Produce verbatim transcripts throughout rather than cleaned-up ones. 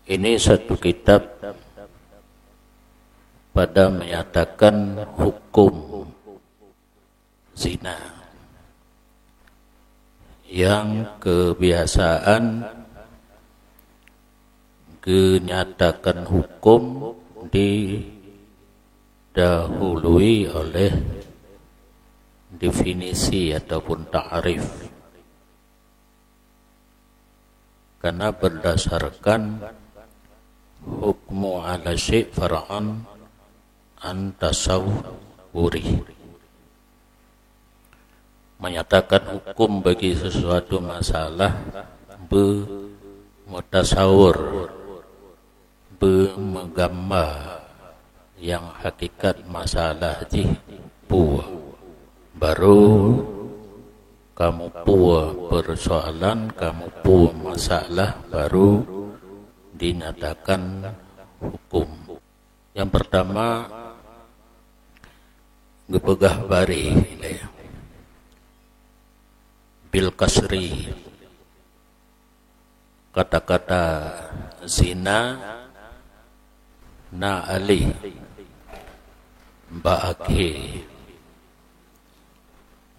Ini satu kitab pada menyatakan hukum zina yang kebiasaan genyatakan hukum didahului oleh definisi ataupun ta'rif. Karena berdasarkan hukmu ala syai' far'an an tasawwuri. Menyatakan hukum bagi sesuatu masalah be-, mutasawwur, beumeugambar nyang hakikat masalah jih peue. Baru kamupeue persoalan, kamupeue masalah, baru dinyatakan hukum. Nyang pertama, geupeugah bareh ilée bil kasri. Kata-kata zina na aleh bak akhé.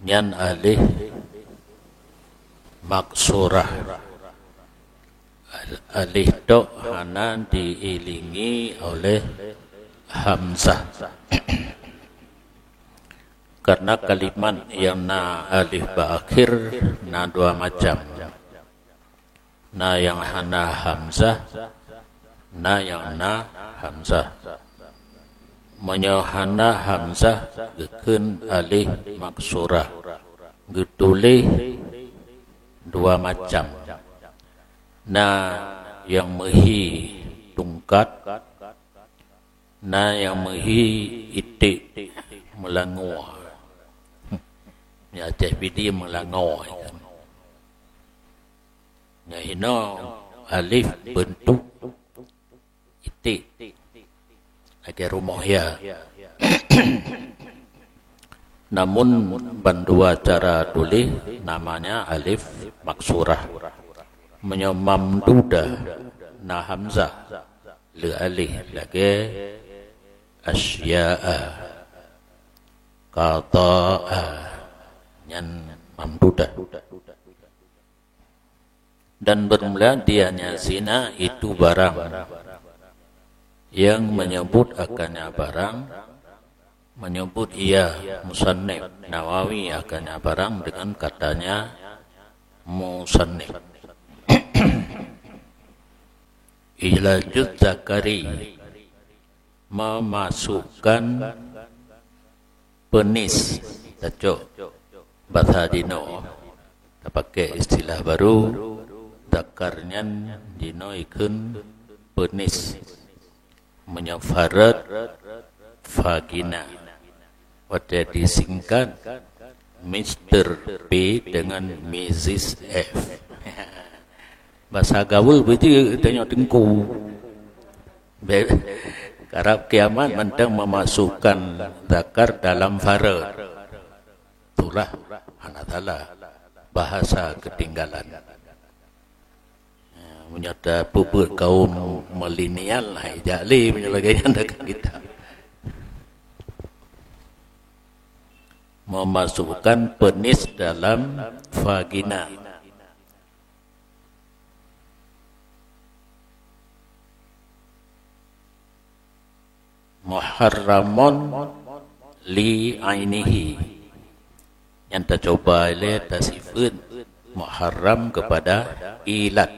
Nyan aleh maksurah. Al-, aleh tok hana diilingi oleh hamzah. Karena kalimat nyang na aleh bak akhé na dua macam. Na nyang hana hamzah, na nyang na hamzah. Meunyoe hana hamzah, geukheun aleh maksurah, geutuléh dua macam. Na nyang meuhi tungkat, na nyang meuhi iték, meulangoe. Nyang Aceh Pidie meulangoe kan. Nyang hinoe aleh beuntuk iték, lagée rumoh ya. Namun bandua cara tuléh namanya alef maksurah. Meunyoe mamdudah na hamzah, le aleh lagée asya'a, qada'a, nyan mamdudah. Dan bermula dianya zina itu barang. Yang menyebut akannya barang, menyebut ia, musannif Nawawi, akannya barang dengan katanya musannif. Ilajuz zakari, memasukkan penis, tacok basa dinoe, tapakée istilah baru, zakar nyan dinoe ikheun penis. Meunyoe farot, vagina. Watée disingkat, Mister P dengan Missus F. Basa gaul beujeuet tanyoe teungku. Be-, karab kiamat mantong memasukkan zakar dalam farot. Itulah hana salah bahasa ketinggalan. Ya, meunyoe tapeubuet kaum milenial, hai jak lé meunyoe lagée nyan deungon kita. Memasukkan penis dalam vagina. Muharramun li ainihi. Nyang tacuba ilée tasifeut muharram kepada ilat.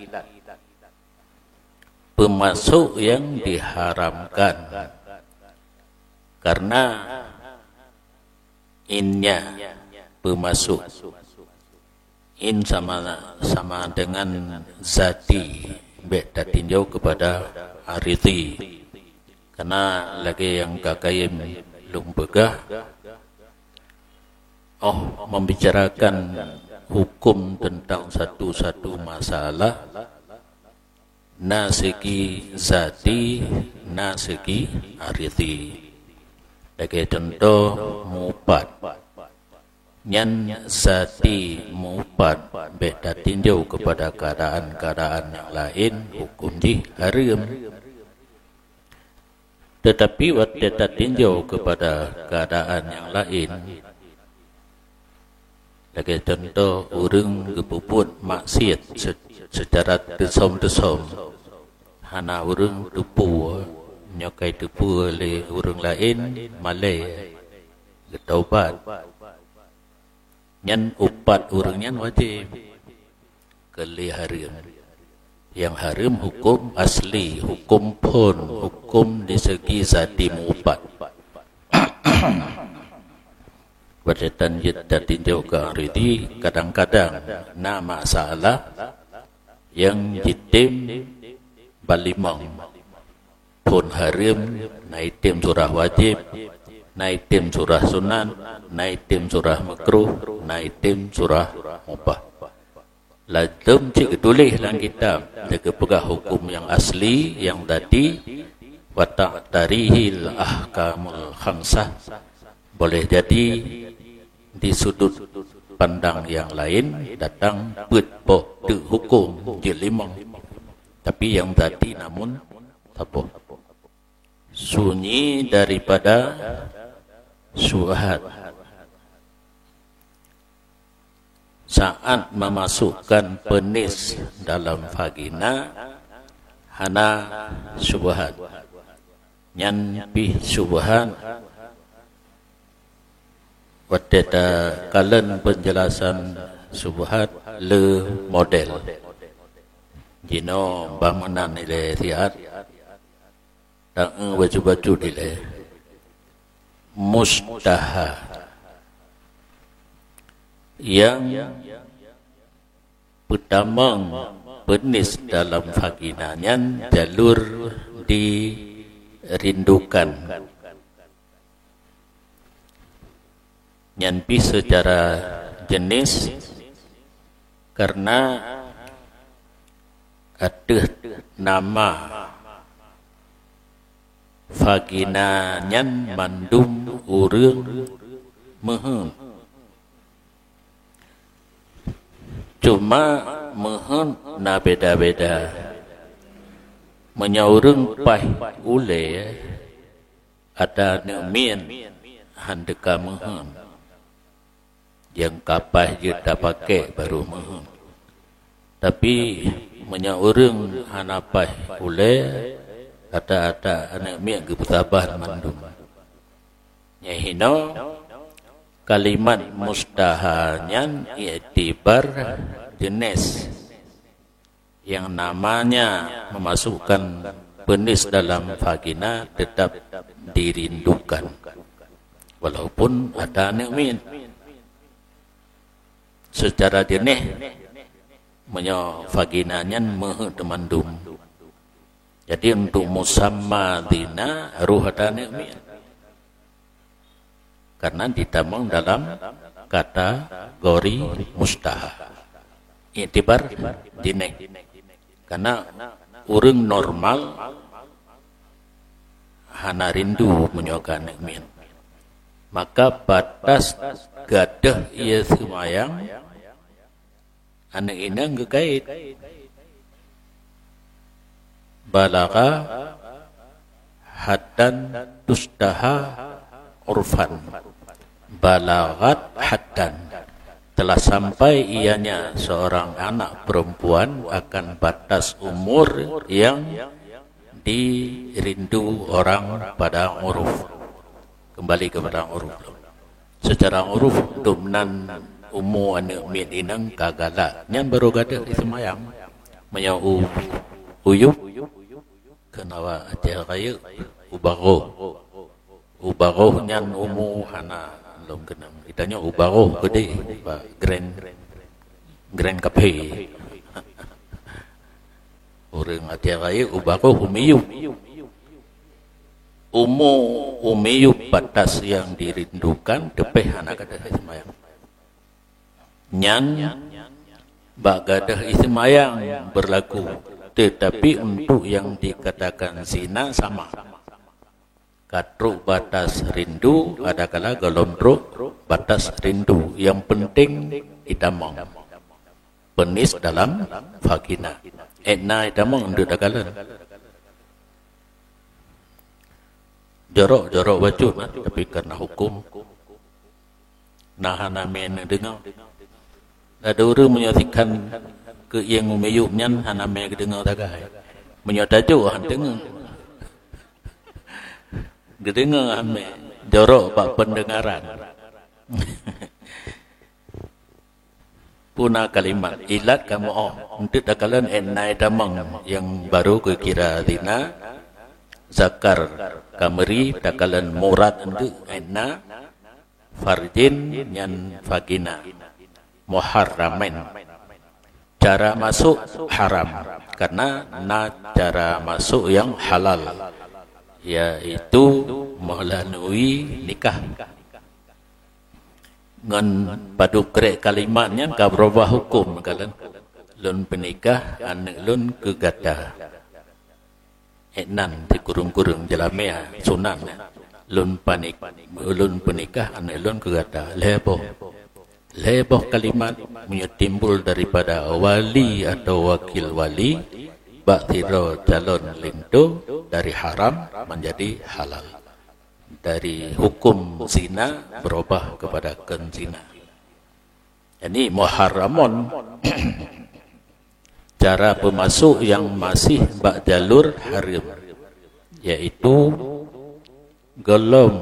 Peumasok nyang diharamkan. Karena innya peumasok. In sama, sama dengan zati, bék tatinjau kepada aridi. Karena lagée nyang ka kayém lôn peugah, oh, membicarakan hukum tentang satu-satu masalah, na segi zati, na segi aridi. Lagée contoh mupat. Nyan zati meuupat, bèk tatinjau keupada keuadaan-keuadaan nyang laén, huköm jih hareuem. Teutapi watèe tatinjau keupada keuadaan nyang laén, lagèe cuntoh ureueng geupeubuet maksiet se-, seucara teusom-teusom, hana ureueng teupeue, nyoe ka jiteupeue lé ureueng laén, malèe, geutobat. Nyan upat ureueng nyan wajéb. Keu lhèe hareuem. Nyang hareuem huköm asli, huköm phon, huköm di segi zati meuupat. Watèe tan jeuet tatinjau keu aridi, kadang-kadang na masalah nyang jitem balimong. Phon hareuem, na jitem surah wajéb, na jitem surah sunat, na jitem surah makruh, na jitem surah mubah. Lazem cit geutuléh lam kitab, lé geupeugah huköm nyang asli, nyang zati, wa ta'tarihil ahkamul khamsah. Boleh jadi di sudut pandang nyang laén datang peuet boh teuk huköm jeuet limong. Tapi nyang zati namun saboh. Sunyi daripada syubhat. Saat memasukkan penis dalam vagina, hana syubhat. Nyan pih syubhat. Watèe takalon peunjelasan syubhat le model. Jinoe bangunan ilèe siat, taeu bacut-bacut ilèe. Mustaha. Nyang peutamong penis dalam vagina nyan jalur dirindukan. Nyan pih seucara jenis, karena ateueh nama vagina nyan mandum ureueng meuheuet. Cuma meuheuet na beda-beda. Meunyoe ureueng paih ulèe, ata aneuk miet han teuka meuheuet. Nyang ka paih jeuet tapakék barô meuheuet. Tapi meunyoe ureueng hana paih ulèe, ata-ata aneuk miet geupeusaban mandum. Nyan hinoe kalimat mustaha nyan iktibar jeunèh. Yang namanya memasukkan penis dalam vagina tetap dirindukan, walaupun ada aneuk miet. Secara jeunèh, meunyoe vagina nyan meuheuet teumandum. Jadi, untuk musamma zina, harôh ada aneuk miet. Karena ditamong dalam kategori mustaha. Iktibar jeunèh. Karena ureueng normal hana rindu meunyoe ka aneuk miet. Maka batas gadôh ie seumayang aneuk inong geukait. Balagha haddan tustaha urfan. Balaghat haddan. Telah sampai ianya seorang anak perempuan akan batas umur yang dirindu orang pada uruf. Kembali kepada uruf. Secara uruf, dum nan umu aneuk miet inong ka galak. Nyan barô gadôh ie seumayang. Meunyoe u-, u yup, keunoe Aceh Rayeuk, u barôh. U barôh nyan umu hana lom keunong. Geutanyoe u barôh keudéh bak Grand, Grand Cafe. Ureueng Aceh Rayeuk u barôh u miyup. Umu u miyup batas yang dirindukan, teupéh hana gadôh ie seumayang. Nyan bak gadôh ie seumayang berlaku, tetapi untuk yang dikatakan zina sama. Ka trok batas rindu, adakala gohlom trok sebatas rindu. Yang penting itamong. Penis dalam vagina. Étna itamong untuk takalon. Jorok-jorok bacut, tapi karena hukum. Nah, hana mé neudeungoe. Ada ureuëng meunyoe sikhan keu ieng u miyueb nyan hana mé geudeungoe sagai. Meunyoe tajok han deungoe. Geudeungoe han mé, jorok bak pendengaran. Puna kalimat ilat kamoe untuk takalon étna itamong yang baru geukira zina, zakar kamari takalon murad untuk étna, farjin nyan vagina, muharramin. Cara masuk haram karena na cara masuk yang halal, yaitu melalui nikah. Ngon padub krek kalimat nyan ka beurubah hukum, kalon, "Lôn peunikah aneuëk lôn keu gata." Étnan sikureueng-kureueng jeulamé sunat, "Lôn panik, lôn peunikah aneuëk lôn keu gata." Lhée boh, lhée boh kalimat meunyoe timbul daripada wali atau wakil wali bak sidroe calon linto, dari haram menjadi halal. Dari hukum zina berubah kepada kon zina. Jadi muharramun, cara peumasok yang masih bak jalur hareuem, yaitu golom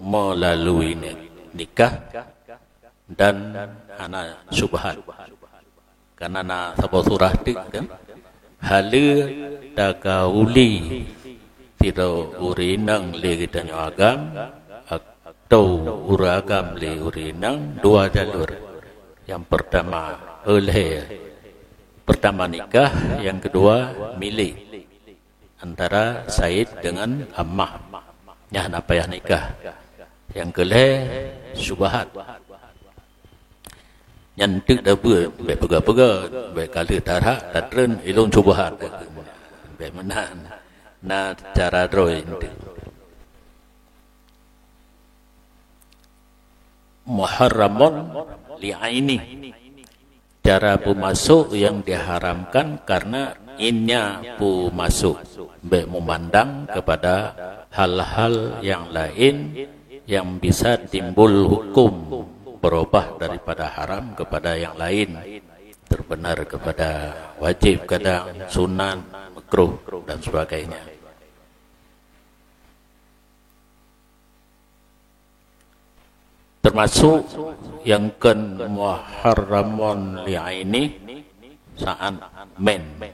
melalui ni-, nikah dan hana syubhat. Karena na saboh surah teuk kan, haleue takauli sidroe ureuëng inong lé geutanyoe agam atau ureuëng agam lé ureuëng inong, dua jalur. Yang pertama, lhée, pertama nikah, yang kedua milék antara said dengan amah. Nyan hana payah nikah. Yang keu lhée, syubhat. Nyan teuk da beuet, bék peugah-peugah, bék ka lheueh tarhak, tatreun ilôn syubhat. Bék meunan. Na cara droe enteuk. Muharramun li aini. Cara peumasok yang diharamkan karena innya peumasok. Bék meumandang kepada hal-hal yang lain yang bisa timbul hukum berubah daripada haram kepada yang lain, terbenar kepada wajib, kadang sunat, makruh, dan sebagainya. Termasuk yang kon muharramun li aini saat men.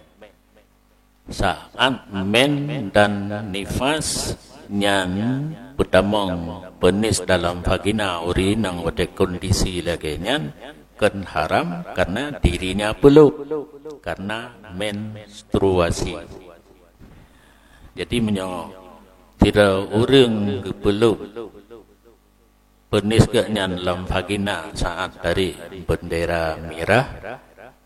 Saat men dan nifas nyan peutamong penis dalam vagina ureuëng inong watée kondisi lagée nyan kon haram karena dirinya peulôp, karena menstruasi. Jadi meunyoe sidroe ureuëng geupeulôp penis geuh nyan lam vagina saat tarék bendera mirah,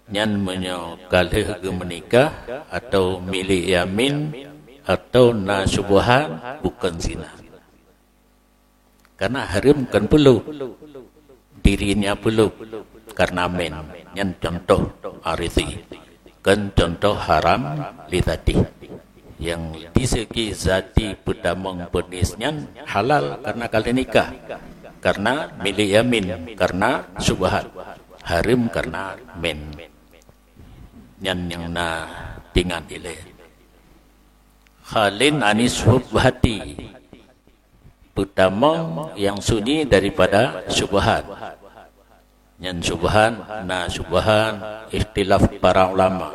nyan meunyoe ka lheueh geumeunikah atau milék yamin atau na syubhat, bukon zina. Karena hareuem kon peulôp, dirinya peulôp karena men. Nyan contoh arizi, kon contoh haram li zati. Yang di segi zati peutamong penis nyan halal karena ka lheueh nikah, karena milék yamin, karena syubhat, hareuem karena men. Nyan nyang na tingat ilée. Khalin anis syubhati, peutamong yang sunyi daripada syubhat. Nyan syubhat, na syubhat ikhtilaf para ulama.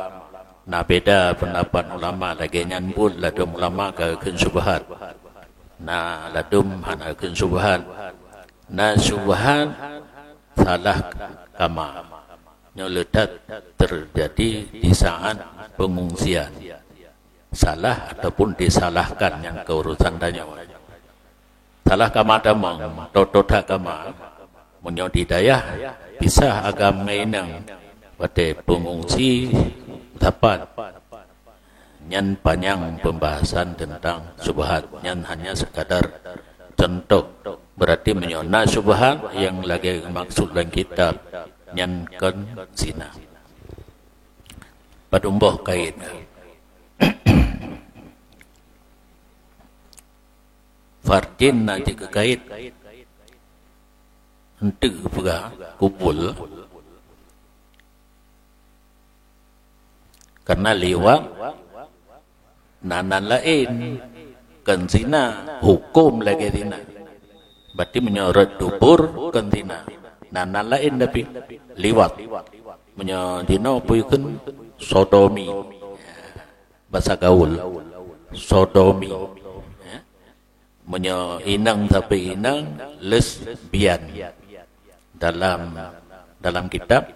Na beda pendapat ulama lagée nyan buet, ladum ulama ka geukheun syubhat. Na ladum hana geukheun syubhat. Na syubhat salah kama. Nyoe le that terjadi di saat pengungsian. Salah ataupun disalahkan nyan keu urusan tanyoe. Salah kama tamong, tho-tho that kama. Meunyoe di dayah pisah agam ngon inong watée pengungsi sapat, nyan panyang pembahasan tentang syubhat. Nyan hanya sekadar contoh Berarti meunyoe na syubhat nyang lagée maksud lam kitab, nyan kon zina. Padum boh kait. Farjin na jeuet keu kait. Enteuk peugah kubul. Karena liwat na nan laén, kon zina, huköm lagée zina. Berarti meunyoe rot dubur kon zina, na nan laén tapi liwat. Meunyoe jinoe peue kheun sodomi. Basa gaul, sodomi. Ya. Meunyoe inong sabe inong, lesbian. Dalam, dalam kitab,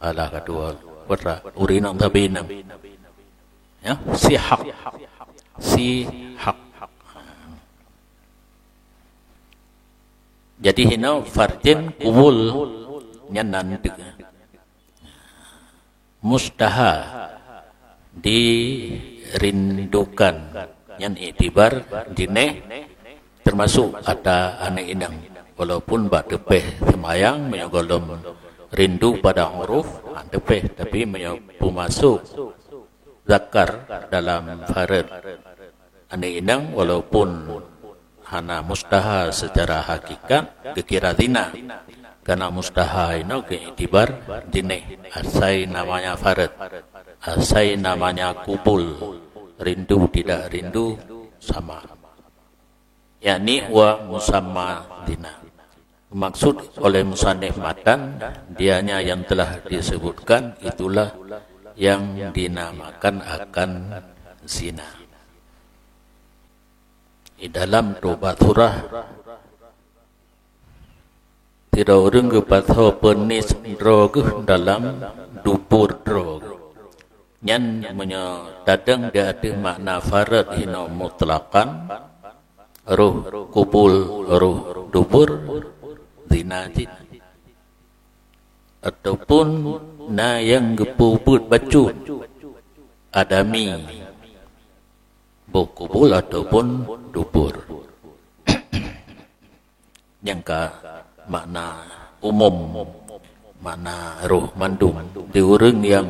alah, ka dua, putra, ureueng inong sabe inong. Ya, sihak. Sihak. Jadi hino farjin kubul nyan nan teuk. Mustaha, dirindukan, nyan iktibar jinéh, termasuk ata aneuk inong. Walaupun bak teupeh seumayang, meunyoe gohlom rindu pada uruf, han teupeh, tapi meunyoe peumasok zakar dalam farot aneuk inong, walaupun hana mustaha secara hakikat, geukira zina. Karena mustaha inoe geuiktibar jinéh, asai namanya farot, asai namanya kubul, rindu tidak rindu sama. Yakni huwa musamma zina. Maksud oleh musannif matan, dianya yang telah disebutkan itulah yang dinamakan akan zina. Di dalam tobat surah, sidroe ureueng geupasoe peunis droe geuh dalam dubur droe geuh. Nyan meunyoe tadong di ateueh makna farot hino mutlaqan, roh kubul, roh dubur, zina cit. Ataupun na nyang geupeubuet bacut, adami, boh kubul ataupun dubur. Nyang ka makna umum, makna roh mandum. Di ureueng nyang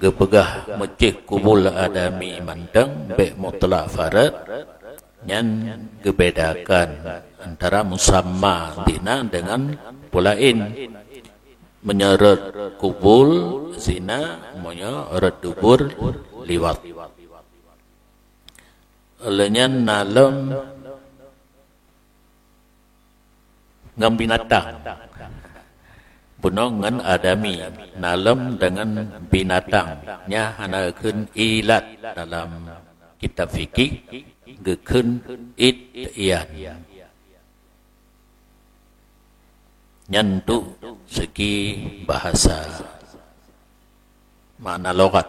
geupeugah meucéh kubul adami mantong bék mutlak farot, nyan geubedakan antara musamma zina deungon peue laén. Meunyoe rot kubul zina, meunyoe rot dubur liwat. Lheueh nyan na lom ngon binatang. Bunoe ngon adami, na lom deungon binatang. Nyan hana geukheun ilat dalam kitab fikih, geukheun ityan. Nyan untuk segi bahasa, makna logat.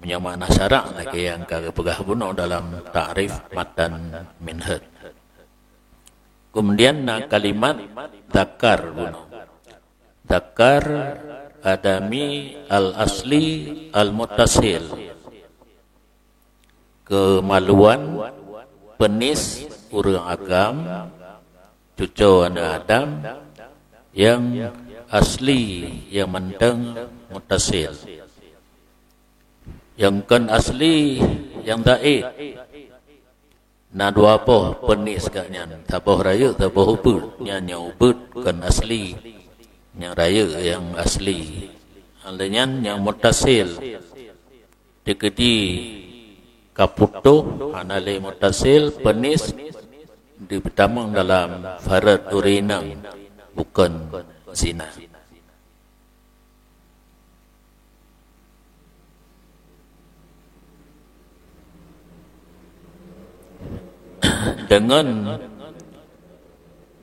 Meunyoe makna syarak lagée nyang ka geupeugah bunoe dalam ta'rif matan minhaj. Kemudian na kalimat zakar bunoe. Zakar adami al-asli al-muttasil. Keumaluan peunis ureueng agam, cucoe aneuëk Adam, nyang asli, nyang mantong muttasil. Nyang kon asli, nyang zaid. Na dua boh peunis geuh nyan, saboh rayeuk, saboh ubeut. Nyan nyang ubeut kon asli, nyang rayeuk nyang asli. Lheueh nyan nyang muttasil. Teukeudi ka putôh, hana lé muttasil, peunis, dipeutamong dalam farot ureueng inong, bukon zina. Deungon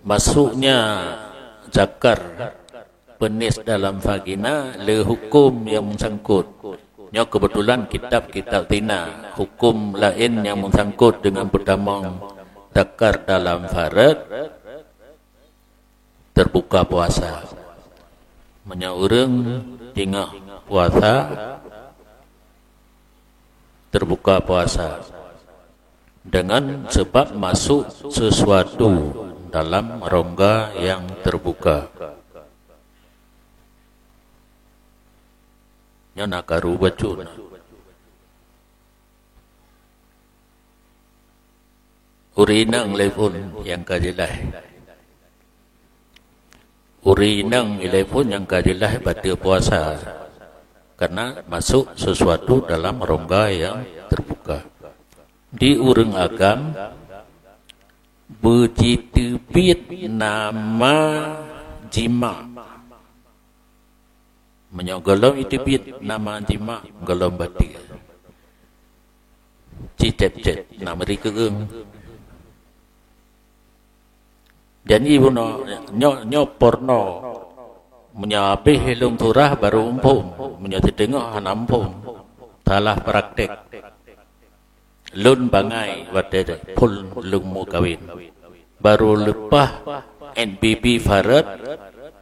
masuknya zakar peunis dalam vagina le huköm nyang meusangkot. Nyoe keubeutulan kitab-kitab zina, huköm laén nyang meusangkot deungon peutamong zakar dalam farot, teubuka puasa. Meunyoe ureuëng teungoh puasa, teubuka puasa. Dengan sebab masuk sesuatu dalam rongga yang terbuka. Nyoe na karu bacut. Ureueng inong lé phon nyang ka jeulaih. Ureueng inong ilée phon nyang ka jeulaih bateue puasa, karena masuk sesuatu dalam rongga yang terbuka. Di ureueng agam beujiteubiet nama jimak. Meunyoe gohlom jiteubiet nama jimak, gohlom bateue. Cicép-cép na meuri keueung. Janji bunoe nyoe, nyoe porno. Meunyoe habéh lôn surah baru muphom, meunyoe siteungoh hana muphom. Salah praktek. Lôn bangai watée phon lôn meukawen. Baru leupah N B B Farad,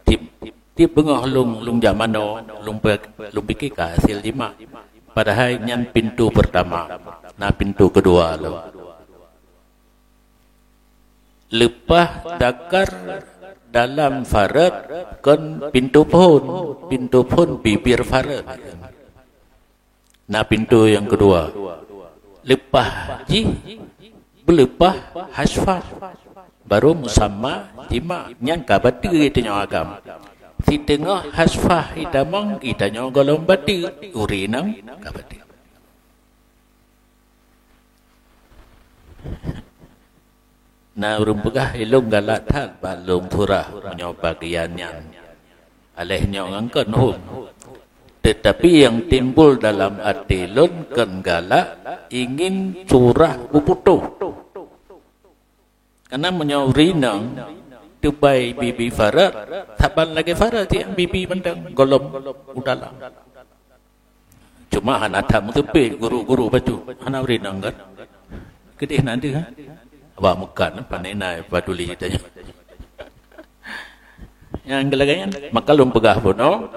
tieb, tieb beungoh lôn, lôn jak manoe, lôn pe-, lôn pike ka hasil jimak. Padahai nyan pintu pertama, na pintu keudua lom. Leupah dakar dalam Farad kon pintu phon, pintu phon bibir Farad. Na pintu nyang keudua. Leupah jih, beuleupah hasfah. Baru musamma jimak, nyan ka bateue tanyoe agam. Siteungoh hasfah itamong, itanyoe gohlom bateue, ureueng inong ka bateue. Na ureueng peugah, "Ilôn galak that bak lôn surah meunyoe bagian nyan." Aléh nyoe ngon kon hom. Teutapi nyang timbul dalam até lôn kon galak ingin surah beuputôh. Karena meunyoe ureueng inong teubai bibi Farad, saban lagée Farad cit bibi mantong gohlom u dalam. Cuma hana that meuteupé guru-guru bacut, hana ureueng inong kan. Keudeh na deuh, ha? Awak meukat, pane na paduli tanyoe. Nyang lagée nyan, maka lôn peugah bunoe,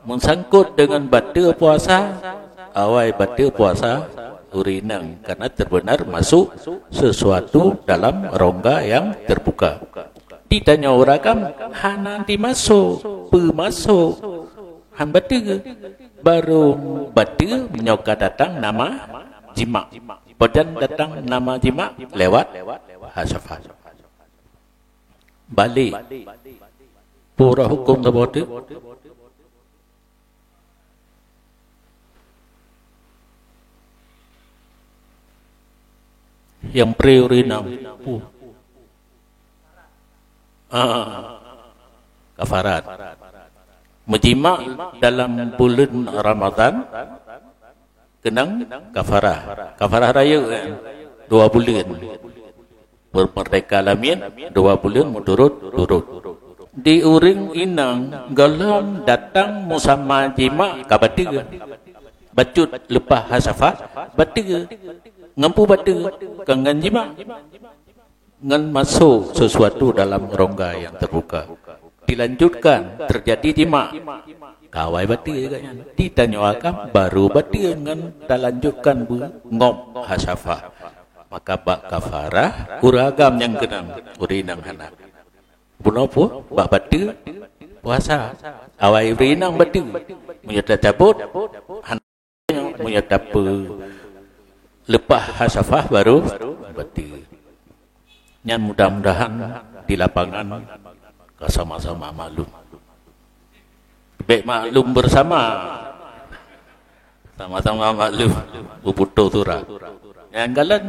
meusangkot deungon bateue puasa, awai bateue puasa ureueng inong, karena terbenar masuk sesuatu dalam rongga yang terbuka. Di tanyoe ureueng agam hana dimasok, peumasok, han bateue. Baru bateue meunyoe ka datang nama jimak. Pajan datang nama jimak lewat hasafah. Balek. Pura huköm saboh teuk. Nyang priori nam. Puh. Ah, kafarat. Meujimak dalam buleuen Ramadhan keunong kafarah. Kafarah rayeuk, eh, dua buleuen. Merdeka lamiet dua buleuen meuturot-turot. Di ureueng inong gohlom datang musamma jimak ka bateue. Bacut leupah hasafah, bateue. Ngon peue bateue? Kon ngon jimak. Ngon masok sesuatu dalam rongga nyang teubuka. Dilanjutkan, teujadi jimak. Ka awai bateue gobnyan. Di tanyoe agam baru bateue ngon talanjutkan beu ngom hasafah. Maka bak kafarah, ureueng agam nyang keunong, ureueng inong hana. Bunoe peue? Bak bateue puasa. Awai ureueng inong bateue. Meunyoe tacabot, hana. Meunyoe tapeu leupah hasafah baru bateue. Nyan mudah-mudahan di lapangan ka sama-sama maklum. Bèk maklum bersama. Sama-sama maklum. Beubutoh surah. Nyang galak.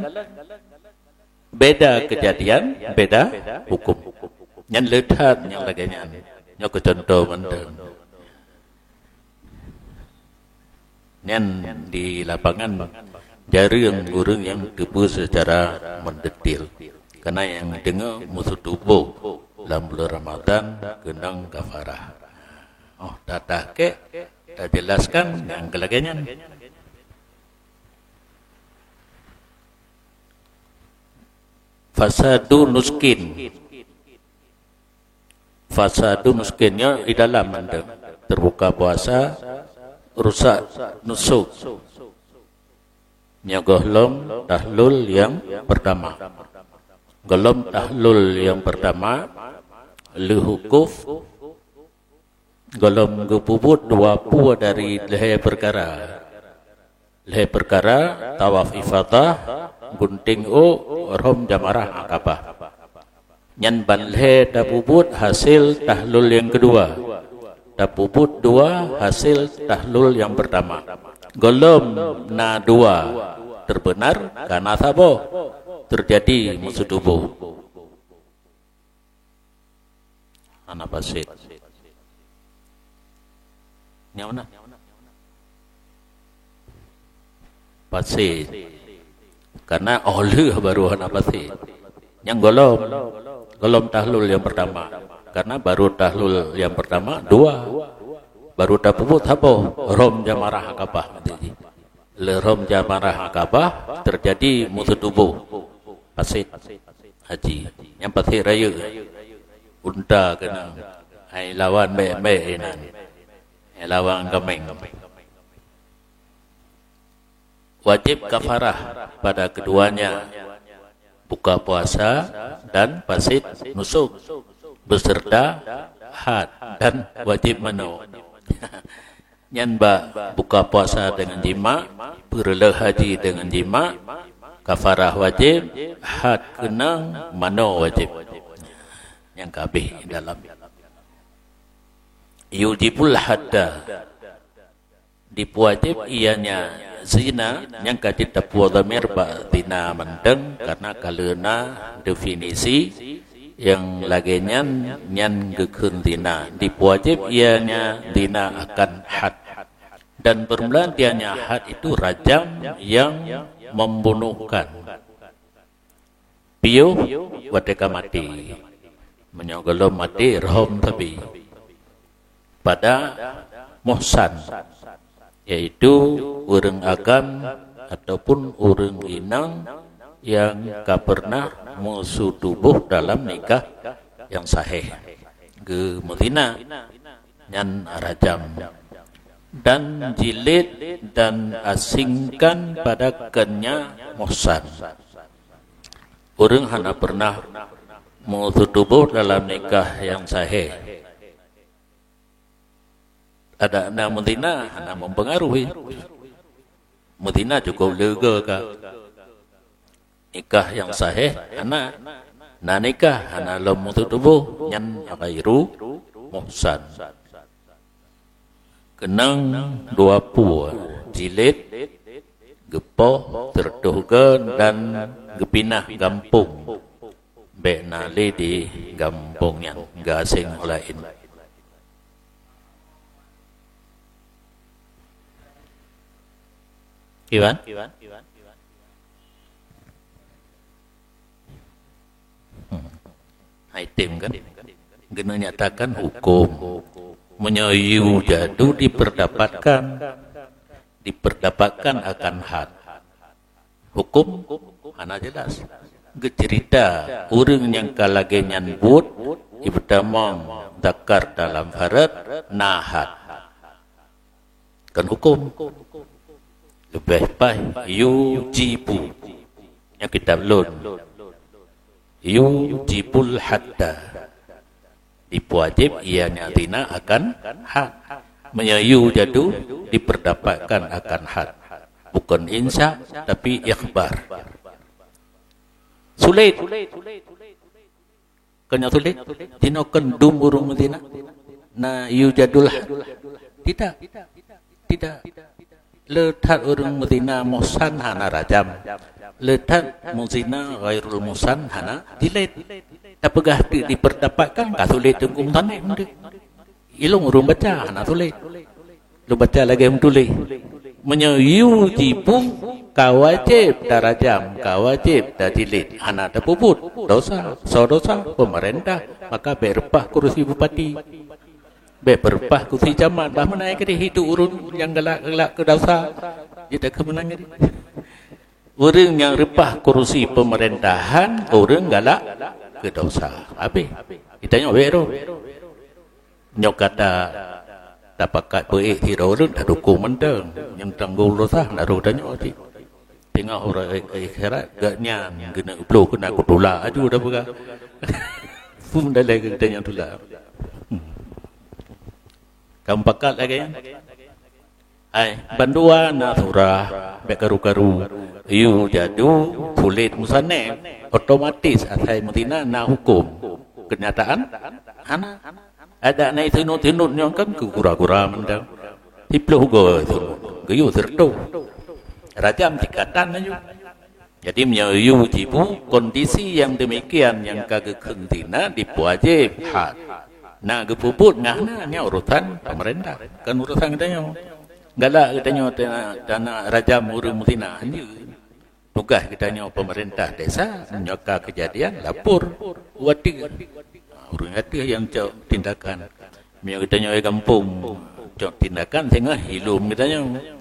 Beda kejadian, beda hukum. Nyan le that nyang lagèe nyan. Nyoe keu contoh mantong. Nyan di lapangan jareueng ureueng nyang teupeu secara mendetil. Karena nyang deungoe meuseutubôh lam buleuen Ramadhan keunong kafarah. Oh, tatakek, tajelaskan nyang keu lagèe nyan. Fasadu nuskin. Fasadu nuskin nyoe di dalam anda. Terbuka puasa, rusak nusuk. Nyoe gohlom tahlul nyang pertama. Gohlom tahlul nyang pertama, lheuh wukuf, gohlom geupeubuet dua peue dari lhée peukara. Lhée peukara, tawaf ifadah, gunting ôk, rhom jamarah Aqabah. Nyan ban lhée tapeubuet hasil tahlul nyang keudua. Tapeubuet dua hasil tahlul nyang pertama. Gohlom na dua teubeunar, ka na saboh teujadi meuseutubôh. Hana pasit. Nyang mana? Pasit. Karena óh lheueh baru hana pasit. Nyang gohlom, gohlom tahlul nyang pertama. Karena baru tahlul nyang pertama dua. Baru tapeubuet saboh, rhom jamarah Aqabah. Lheuh rhom jamarah Aqabah, teujadi meuseutubôh. Pasit haji. Nyang pasit rayeuk. Unta keunan. Hai lawan bék-bék inan. Hai lawan kaméng. Wajib kafarah pada keduanya, buka puasa dan pasit nusuk, beserta had dan wajib manoe. Nyan bak buka puasa deungon jimak, peureulée haji deungon jimak, kafarah wajib, had keunong, manoe wajib. Nyang ka abéh dalam yujibul hadda. Dipeuwajéb ianya zina, nyang ka jiteupeue dhamir bak zina mantong, karena ka lheueh na definisi nyang lagée nyan, nyan geukheun zina. Dipeuwajéb ianya zina akan had. Dan bermula dianya had itu rajam yang membunuhkan. Piôh watée ka maté. Meunyoe gohlom maté, rhom sabe. Pada muhsan, yaitu ureuëng agam ataupun ureuëng inong nyang ka pernah meuseutubôh dalam nikah nyang sahih, geumeuzina, nyan rajam. Dan jilid dan asingkan pada keunnya muhsan. Ureuëng hana pernah meuseutubôh dalam nikah nyang sahih. Adak na meuzina hana mempengaruhi. Meuzina cukup leuga ka. Nikah nyang sahih hana. Na nikah hana lom meuseutubôh, nyan ghairu muhsan. Keunong dua peue, jilid, geupoh, teureutôh geu dan geupinah gampông. Bék na lé di gampông nyan, geuaséng u laén. Iwan? Hmm. Hai tem kan? Geuneuk nyatakan hukum. Meunyoe yujadu diperdapatkan, diperdapatkan akan had. Hukum hana jelas. Geucerita ureuëng nyang ka lagée nyan buet, ibtamong zakar dalam farad, na had. Kon hukum. Leubeh paih yujibu. Nyang kitab lôn. Yujibul hadda. Dipeuwajéb ianya zina akan had. Meunyoe yujadu diperdapatkan akan had. Bukan insya, tapi ikhbar. Sulit. Kon nyang sulet, jinoe kon dum ureuëng meuzina. Na yujadul had. Tidak. Tidak. Le that ureuëng meuzina muhsan hana rajam. Le that meuzina ghairul muhsan hana jilid. Tapeugah di, diperdapatkan ka sulet teungku meusané. Ilôn ureuëng baca hana tuléh. Lôn baca lagée meutuléh. Meunyoe yujibu ka wajéb tarajam, ka wajéb tajilid, hana tapeubuet dosa, soe dosa, peumeurintah, maka bék reupah kurusi bupati. Bék reupah kurusi camat, bah meunan keudeh hidup ureuëng nyang galak-galak keu dosa. Jeuet takheun meunan keudeh. Ureuëng nyang reupah kurusi peumeurintahan, ureuëng galak keu dosa. Habéh. Geutanyoe bék roh. Nyoe ka tapakat beuék sidroe ureuëng tadukong mantong. Nyang tanggong dosa na roh tanyoe cit. teungoh uroe akhirat, gobnyan geuneuk bloh keunan kutulak aju dah peugah. Pun dalai geutanyoe tulak. Hmm. Ka mupakat lagèe nyan? Hai, bandua na surah, bèk karu-karu. Yue jadu, tuléh musannif, otomatis asai meutina na hukôm. Keunyataan hana. Adak na sinut-sinut nyoe kan keu gura-gura mantong. Siploh goe sinut, geuyue sireutôh. Rajam sikatan laju. Jadi, meunyoe yue jibu, kondisi nyang demikian nyang ka geukheun zina dipeuwajéb had. Na geupeubuet ngon hana, nyan urusan pemerintah, kon urusan geutanyoe. Galak geutanyoe tana, tana rajam ureueng meuzina, hana. Tugaih geutanyoe pemerintah desa, meunyoe ka keujadian, lapor u ateueh. Ureueng ateueh nyang cok tindakan. Meunyoe geutanyoe di gampông cok tindakan, singoh ilôn geutanyoe.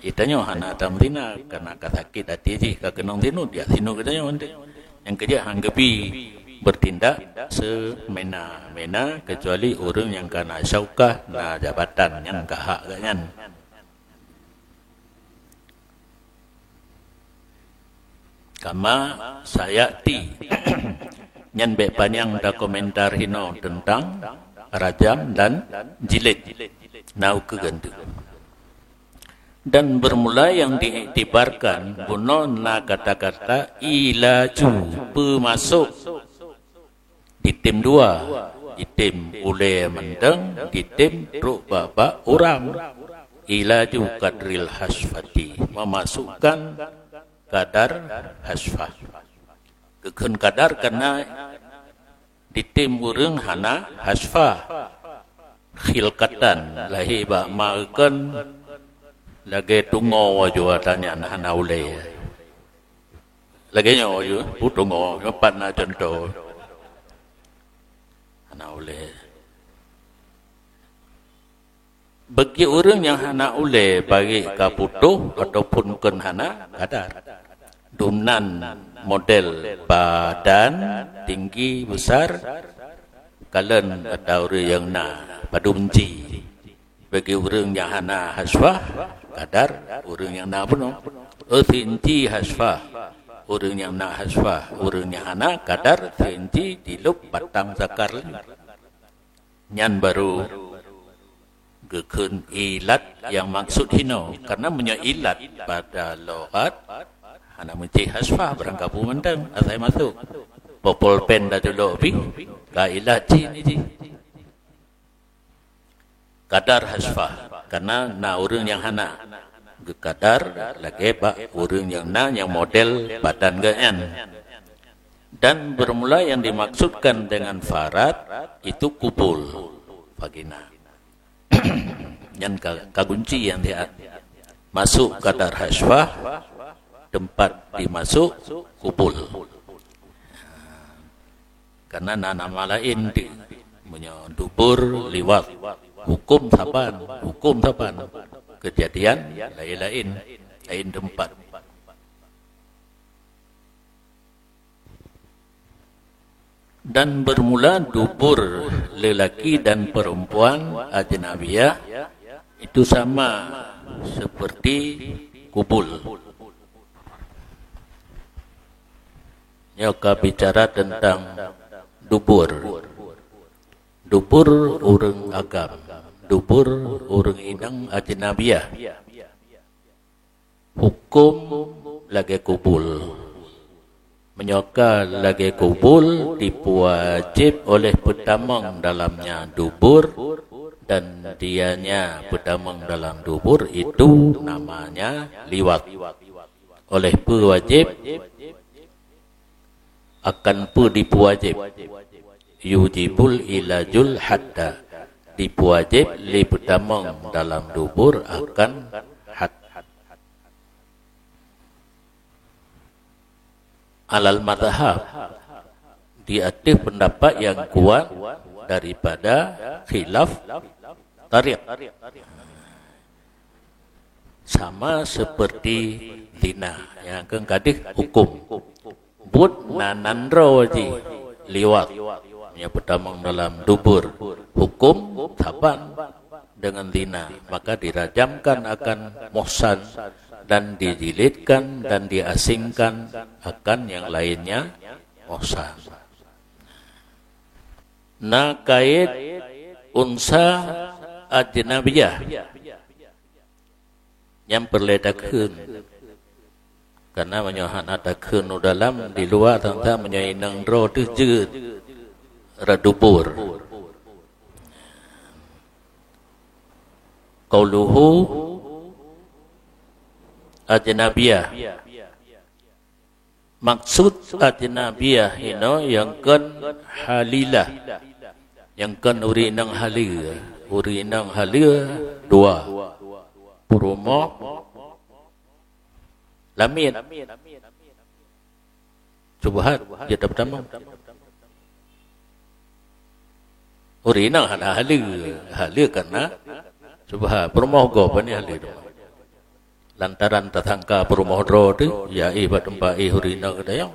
Geutanyoe hana tameutina, karena ka sakét até jih, ka keunong sinut, jak sinut geutanyoe. Nyang keujeuet han geubi bertindak semena-mena, kecuali ureueng nyang ka na syaukah, na jabatan, nyan ka hak geuh nyan. Kama sayati. Nyan bèk panyang takomentar hinoe teuntang rajam dan jilid. Na ukeue ganti. Dan bermula yang diiktibarkan bunoe na kata-kata ilaju, peumasok. Ditém dua, ditém ulèe mantong, ditém trok bak-bak uram. Ilaju kadril hasfati, memasukkan kadar hasfah. Geukheun kadar karena ditém ureueng hana hasfah. Khilqatan, lahé bak ma geukheun lagèe tungoe aju, tanyan hana ulèe. Lagèe nyoe aju, putôngoe, nyoe pat na cuntoh. Hana ulèe. Bagi ureueng nyang hana ulèe, baik ka putôh ataupun kon hana, kadar. Dumnan model badan, tinggi, besar, kalon ata ureueng nyang na, padum inci. Bagi ureueng nyang hana hasfah, kadar ureueng nyang na bunoe. Oh, seinci hasfah ureueng nyang na hasfah, ureueng nyang hana, kadar seinci dilôb batang zakar laju. Nyan baru geukheun ilat nyang maksud hinoe. Karena meunyoe ilat pada lughat, hana meusti hasfah, barangkapeue mantong asai masôk. Bak polpen taculok pih, ka ilat cit jih. Kadar hasfah, karena na ureueng nyang hana. Geukadar lagèe bak ureueng nyang na nyang model badan geuh nyan. Dan bermula yang dimaksudkan dengan faraj itu kubul, vagina. Nyan ka, ka gunci nyang siat. Masôk kadar hasfah, teumpat dimasôk kubul. Karena na nama laén di, meunyoe dubur, liwat, hukôm saban, hukôm saban. Keujadian laén-laén, laén teumpat. Dan bermula dubur lelaki dan perempuan ajnabiyah itu sama seperti kubul. Nyoe ka bicara tentang dubur. Dubur ureueng agam, dubur ureueng inong ajnabiyah. Hukôm lagèe kubul. Meunyoe ka lagèe kubul, dipeuwajéb oleh peutamong dalamnya dubur, dan dianya peutamong dalam dubur itu namanya liwat. Oleh peue wajéb, akan peue dipeuwajéb. Yujibul ilajul hadda, dipeuwajéb lé peutamong dalam dubur akan had. Alal madhab, di ateueh peundapat nyang kuat daripada khilaf tariq. Sama seperti zina, nyang keu gadih hukôm. Buet na nandroe jih liwat, nyang peutamong dalam dubur, hukôm saban dengan zina, maka dirajamkan akan muhsan dan dijilidkan dan diasingkan akan yang lainnya muhsan. Na kait unsa ajnabiyah nyang peureulée takheun. Karena meunyoe hana takheun u dalam, di luwa, teuntang meunyoe inong droe teuh jeuet rot dubur. Qauluhu ajnabiyah. Maksud ajnabiyah inoe nyang kon halilah, nyang kon ureuëng inong haleue. Ureuëng inong haleue dua, peurumoh, lamiet. Syubhat jeuet tapeutama. Ureuëng inong hana haleue, haleue karena syubhat. Peurumoh gob, pane haleue teuma. Lantaran tasangka peurumoh droe teuh, ya éh bak teumpat éh ureuëng inong geutanyoe.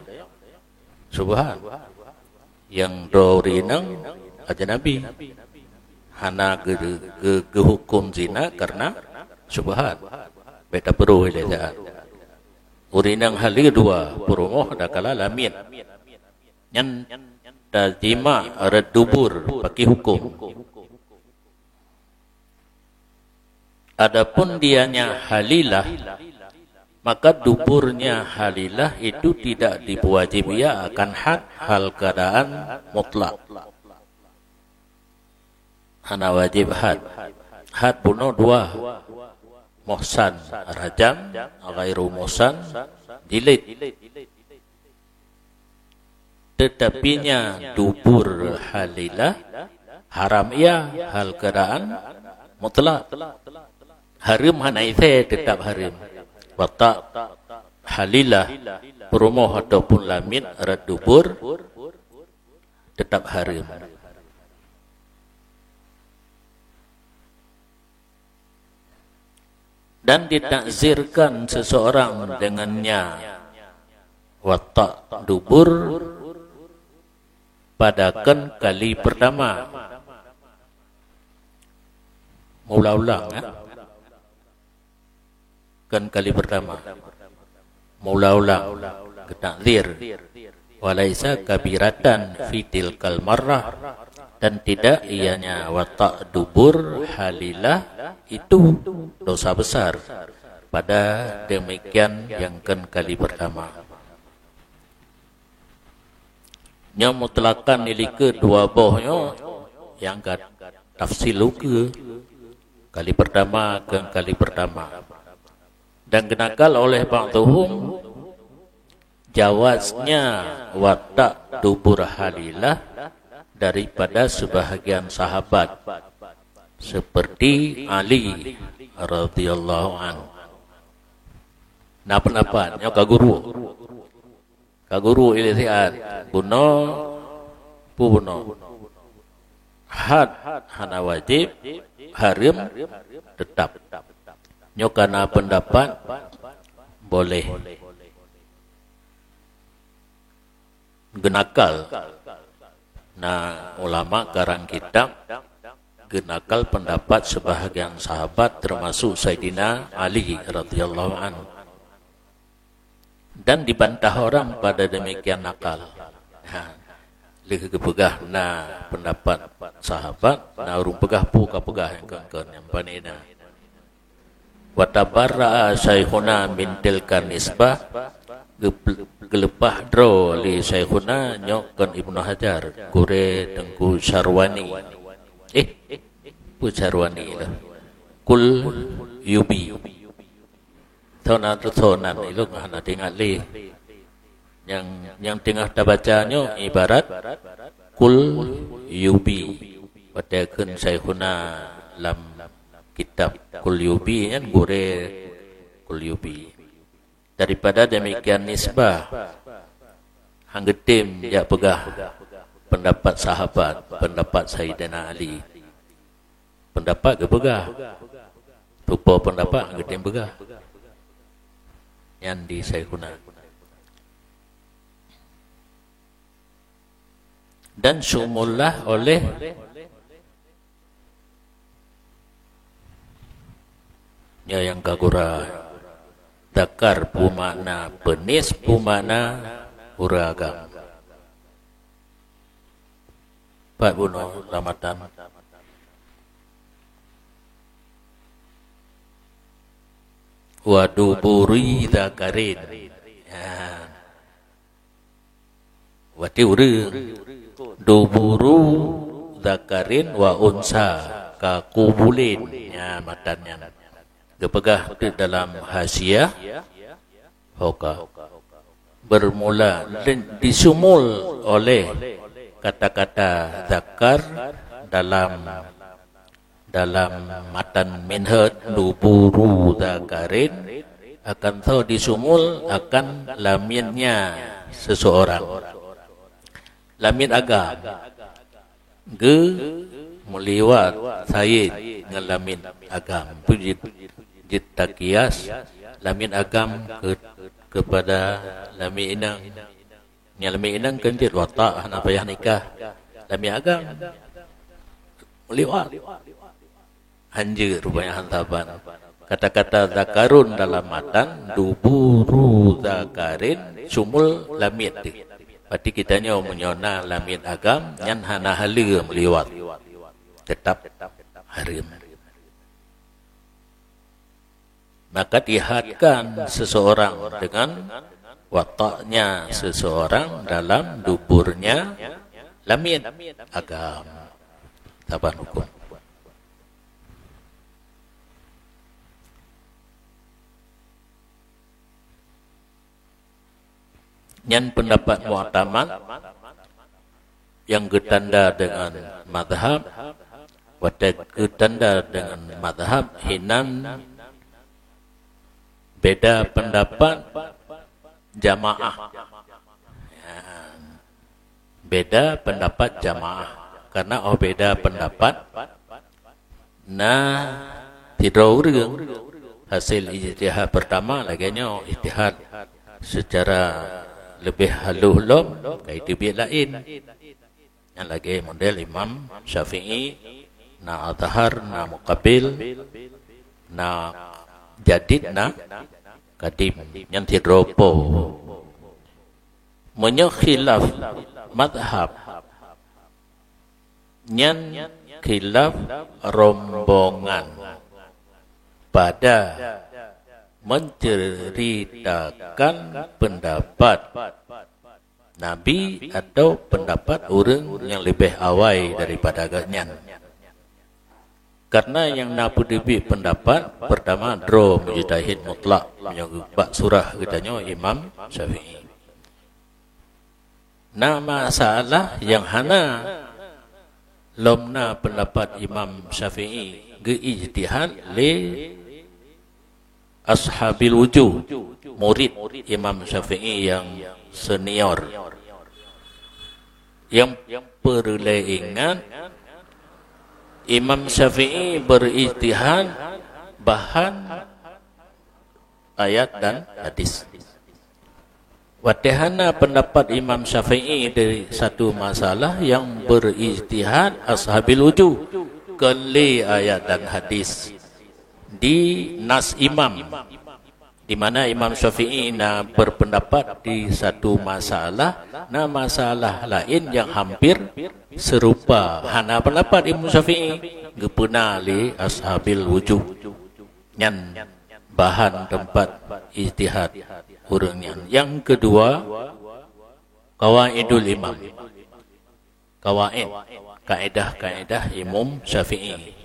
Syubhat. Nyang droe ureuëng inong ajnabi. Hana geu-, geu-, geuhuköm zina karena syubhat. Bék tapeurôh ilée saát. Ureuëng inong haleue dua, peurumoh adakala lamiet. Nyan tajima rot dubur pakai huköm. Adapun dianya halilah, maka duburnya halilah itu tidak diwajib ia akan had hal keadaan mutlak. Hana wajib had. Had bunoe dua, muhsan rajam, ghairu muhsan jilid. Tetapinya dubur halilah haram ia hal keadaan mutlak. Hareuem hana isé, tetap hareuem. Watak halilah peurumoh ataupun lamiet rot dubur tetap hareuem. Dan ditakzirkan seseorang dengannya watak dubur pada kon kali pertama. Meuulang-ulang, ya. Kon kali pertama. Meuulang-ulang geutakzir. Walaisa kabiratan fi tilkal marrah, dan tidak ianya watak dubur halilah itu dosa besar pada demikian nyang kon kali pertama. Nyoe mutlakan ilikeue dua boh nyoe nyang ka tafsil ukeue, kali pertama kon kali pertama. Dan geunakal oleh ba'dhuhum jawaznya watak dubur halilah daripada sebahagian sahabat, seperti Ali radhiyallahu anhu. Na peundapat nyoe ka guru. Ka guru ilée siat, bunoe, peue bunoe. Had hana wajib, hareuem tetap. Nyoe ka na peundapat boleh. Geunakal. Na ulama karang kitab geunakal peundapat sebahagian sahabat, teumasuk Saidina Ali radhiyallahu anhu. Dan dibantah orang pada demikian nakal. Ha, lheueh geupeugah na peundapat sahabat, na ureuëng peugah peue ka peugah nyang kon-kon nyang pane na. Wa tabarra'a syaikhuna min tilka nisbah, geup-, geuleupah droe lé syaikhuna nyoe kon Ibnu Hajar, gurée Teungku Syarwani. Eh, peue Syarwani lah? Kulyubi. Thon atau thonan ilong hana teuingat lé. Nyang, nyang teungoh tabaca nyoe ibarat Kulyubi. Watée kheun Syaikhuna lam kitab Kulyubi nyan gurée Kulyubi. Daripada demikian nisbah, han geutem jak peugah pendapat sahabat, pendapat Saidina Ali. Pendapat geupeugah. Tupo pendapat han geutem peugah. Nyan di Syaikhuna. Dan syumullah oleh nyoe nyang ka gura. Dzakar peumakna peunis, peumakna ureuëng agam. Pat bunoe lamatan. Wa duburi dzakarin. Ya. Berarti ureuëng. Duburu dzakarin wa unsa ka qubulin. Ya, matan nyan. Geupeugah teuk dalam Hasyiah, hoka. Bermula di-, disumul oleh kata-kata dzakar dalam, dalam matan Minhaj, duburu dzakarin, akan tho disumul akan lamietnya seseorang. Lamiet agam. Geu meuliwat sayeue ngon lamiet agam. Peue jeuet, jeuet takias lamiet agam keu-, keupada lamiet inong. Nyang lamiet inong kan jeuet watak hana payah nikah. Lamiet agam meuliwat. Hanjeuet rupanya han saban. Kata-kata dzakarun dalam matan, duburu dzakarin, sumul lamiet teuh. Berarti geutanyoe meunyoe na lamiet agam, nyan hana haleue meuliwat. Tetap hareuem. Maka dihadkan seseorang dengan wataknya seseorang dalam duburnya lamiet agam. Saban huköm. Nyan pendapat mu'tamad nyang geutanda deungon mazhab. Watée geutanda deungon mazhab, hinan beda pendapat jamaah. Ya. Beda pendapat jamaah. Karena oh beda pendapat, na sidroe ureuëng hasil ijtihad pertama lagée nyoe, ijtihad secara leubeh halus lom, ka iteubiet laén. Nyang lagée model Imam Syafi'i, na Azhar, na Muqabil, na Jadid, na Kadim. Nyan sidroe po. Meunyoe khilaf mazhab, nyan khilaf rombongan pada menceritakan pendapat Nabi atau pendapat ureuëng nyang leubeh awai daripada gobnyan. Karena nyang na peuteubiet pendapat, pertama droe mujtahid mutlak, meunyoe bak surah geutanyoe Imam Syafi'i. Na masalah nyang hana lom na pendapat Imam Syafi'i geu-ijtihad lé ashabil wujuh, murid Imam Syafi'i nyang senior. Nyang peureulée ingat, Imam Syafi'i beurijtihad bahan ayat dan hadis. Watée hana pendapat Imam Syafi'i dari satu masalah nyang beurijtihad ashabil wujuh, kon lé ayat dan hadis di nas imam, di mana Imam Syafi'i na berpendapat di satu masalah, na masalah laén nyang hampir serupa. Hana pendapat Imam Syafi'i, geupeuna lé ashabil wujuh. Nyan bahan teumpat ijtihad ureuëng nyan. Nyang keudua, qawaidul imam. Qawaid, kaedah-kaedah Imam Syafi'i.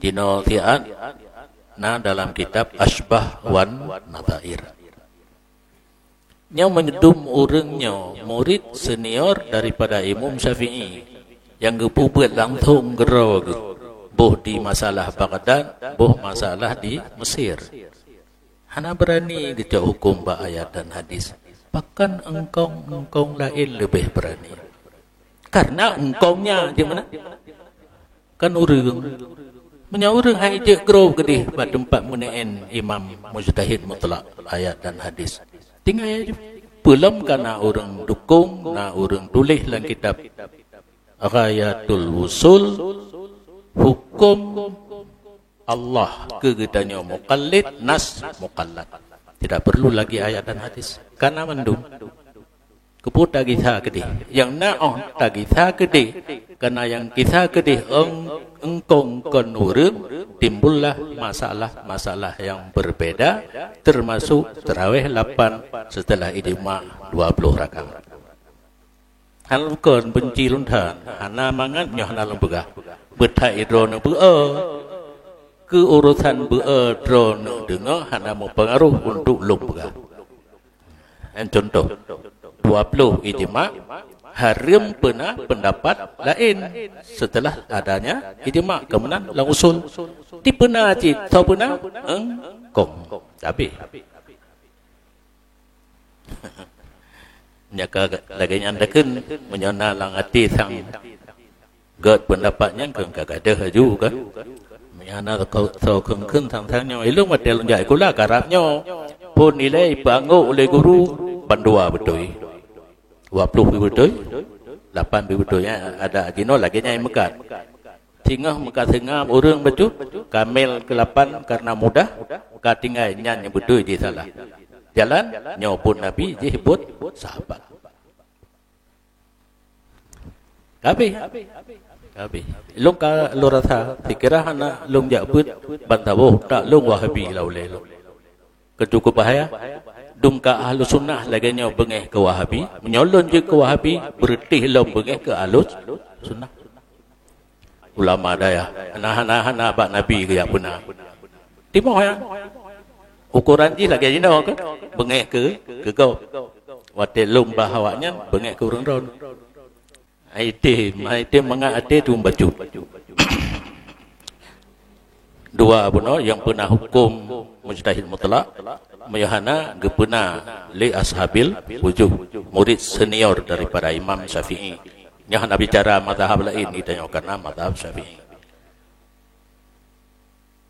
Jinoe siat na dalam kitab Asybah wan Nadhair. Nyoe meunyeudum ureuëng nyoe murid senior daripada Imam Syafi'i nyang geupeubeuet langsong keudroe geuh, boh di masalah Baghdad, boh masalah di Mesir. Hana beurani geucok huköm bak ayat dan hadis. Pakon engkong-engkong laén leubeh beurani? Karena engkong nyan di mana? Kan ureuëng. Meunyoe ureuëng hai jeuet keudroe keudeh bak teumpat meuneu'en imam mujtahid mutlak ayat dan hadis. Tinggai peulom ka na ureuëng dukong, na ureuëng tuléh lam kitab Ghayatul Wusul, huköm Allah keu geutanyoe muqallid, nas muqallad. Tidak perlu lagi ayat dan hadis. Karena mandum. Keupeue tagisa keudeh? Nyang na óh tagisa keudeh, karena nyang gisa keudeh eng-, engkong kon ureuëng, timbullah masalah-masalah nyang berbeda, termasuk tarawih lapan setelah ijma dua puluh rakaat. Hana kon benci lôn that, hana mangat nyoe hana lôn peugah. Beuthat droeneuh beu-e. Keu urosan beu-e droeneuh deungoe hana meupeungaroh untuk lôn peugah. Nyan contoh, dua puluh ijma, hareuem peuna pendapat laén setelah adanya ijma, keumeunang lam usul. Tipeuna cit, soe peuna? Engkong. Habéh. Nyaka lagée nyan takheun, meunyoe na lam até sang gét pendapat nyan keu ka gadeuh laju kan. Meunyoe na soe kheun-kheun sang-sang nyoe, ilong watée lôn jak sikula karab nyoe. Phon ilée ipanggok lé guru, bandua beutôi. Dua puluh pi beutôi, lapan pi beutôi. Nyan ada jinoe lagée nyan meukat. Singoh meukaseungab ureuëng bacut, kamel keulapan karena mudah, ka tinggai nyan nyang beutôi jih salah. Jalan nyoe buet Nabi jih buet sahabat. Habéh. Habéh. Lôn ka lôn rasa, sikira hana lôn jak beuet ban saboh tak lôn Wahabi lau lé lôn. Keucukup bahaya. Dum ka Ahlus Sunnah lagée nyoe beungéh keu Wahabi. Meunyoe lôn jeuet keu Wahabi, beureutéh lom beungéh keu Ahlus Sunnah. Ulama dayah, hana, hana, hana bak Nabi geujak peuna. Timoh nyan. Ukoran jih lagée jinoe kan? Beungéh keu, keu gob. Watée lôn bah awaknyan, beungéh keu ureuëng droe. Item, item mangat até tu bacut. Dua bunoe nyang peuna huköm mujtahid mutlak, meunyoe hana geupeuna lé ashabil wujuh, murid senior daripada Imam Syafi'i. Nyoe hana bicara mazhab laén, geutanyoe kana mazhab Syafi'i.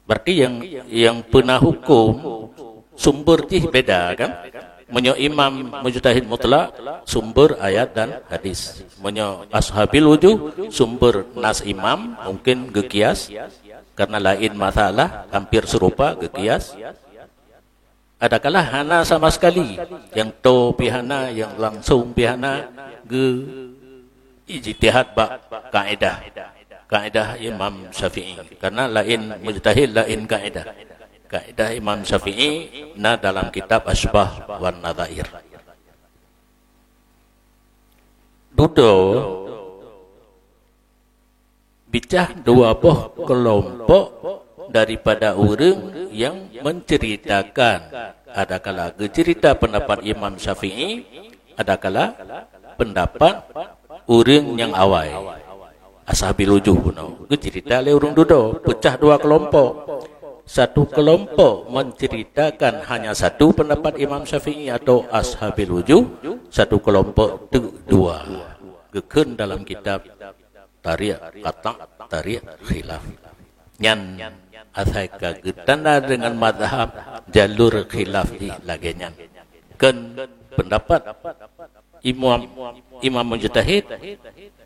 Berarti nyang, nyang peuna huköm sumber jih beda kan? Meunyoe imam mujtahid mutlak, sumber ayat dan hadis. Meunyoe ashabil wujuh, sumber nas imam, mungkin geukias, karena laén masalah, hampir serupa, geukias. Adakala hana sama sekali, nyang toe pih hana, nyang langsong pih hana, geu ijtihad bak kaedah, kaedah Imam Syafi'i. Karena laén mujtahid, laén kaedah. Kaedah Imam Syafi'i na dalam kitab Asybah wan Nadhair. Dudoe bicah dua boh keulompok daripada ureuëng nyang menceritakan, adakala geucerita pendapat Imam Syafi'i, adakala pendapat ureuëng nyang awai. Ashabil wujuh bunoe geucerita lé ureuëng dudoe, peucah dua keulompok. Satu keulompok menceritakan hanya satu pendapat Imam Syafi'i atau ashabil wujuh, satu keulompok teuk dua. Geukheun dalam kitab tariq qata', tariq khilaf. Nyan asai ka geutanda deungon mazhab, jalur khilaf jih lagée nyan. Kon pendapat imam, imam mujtahid,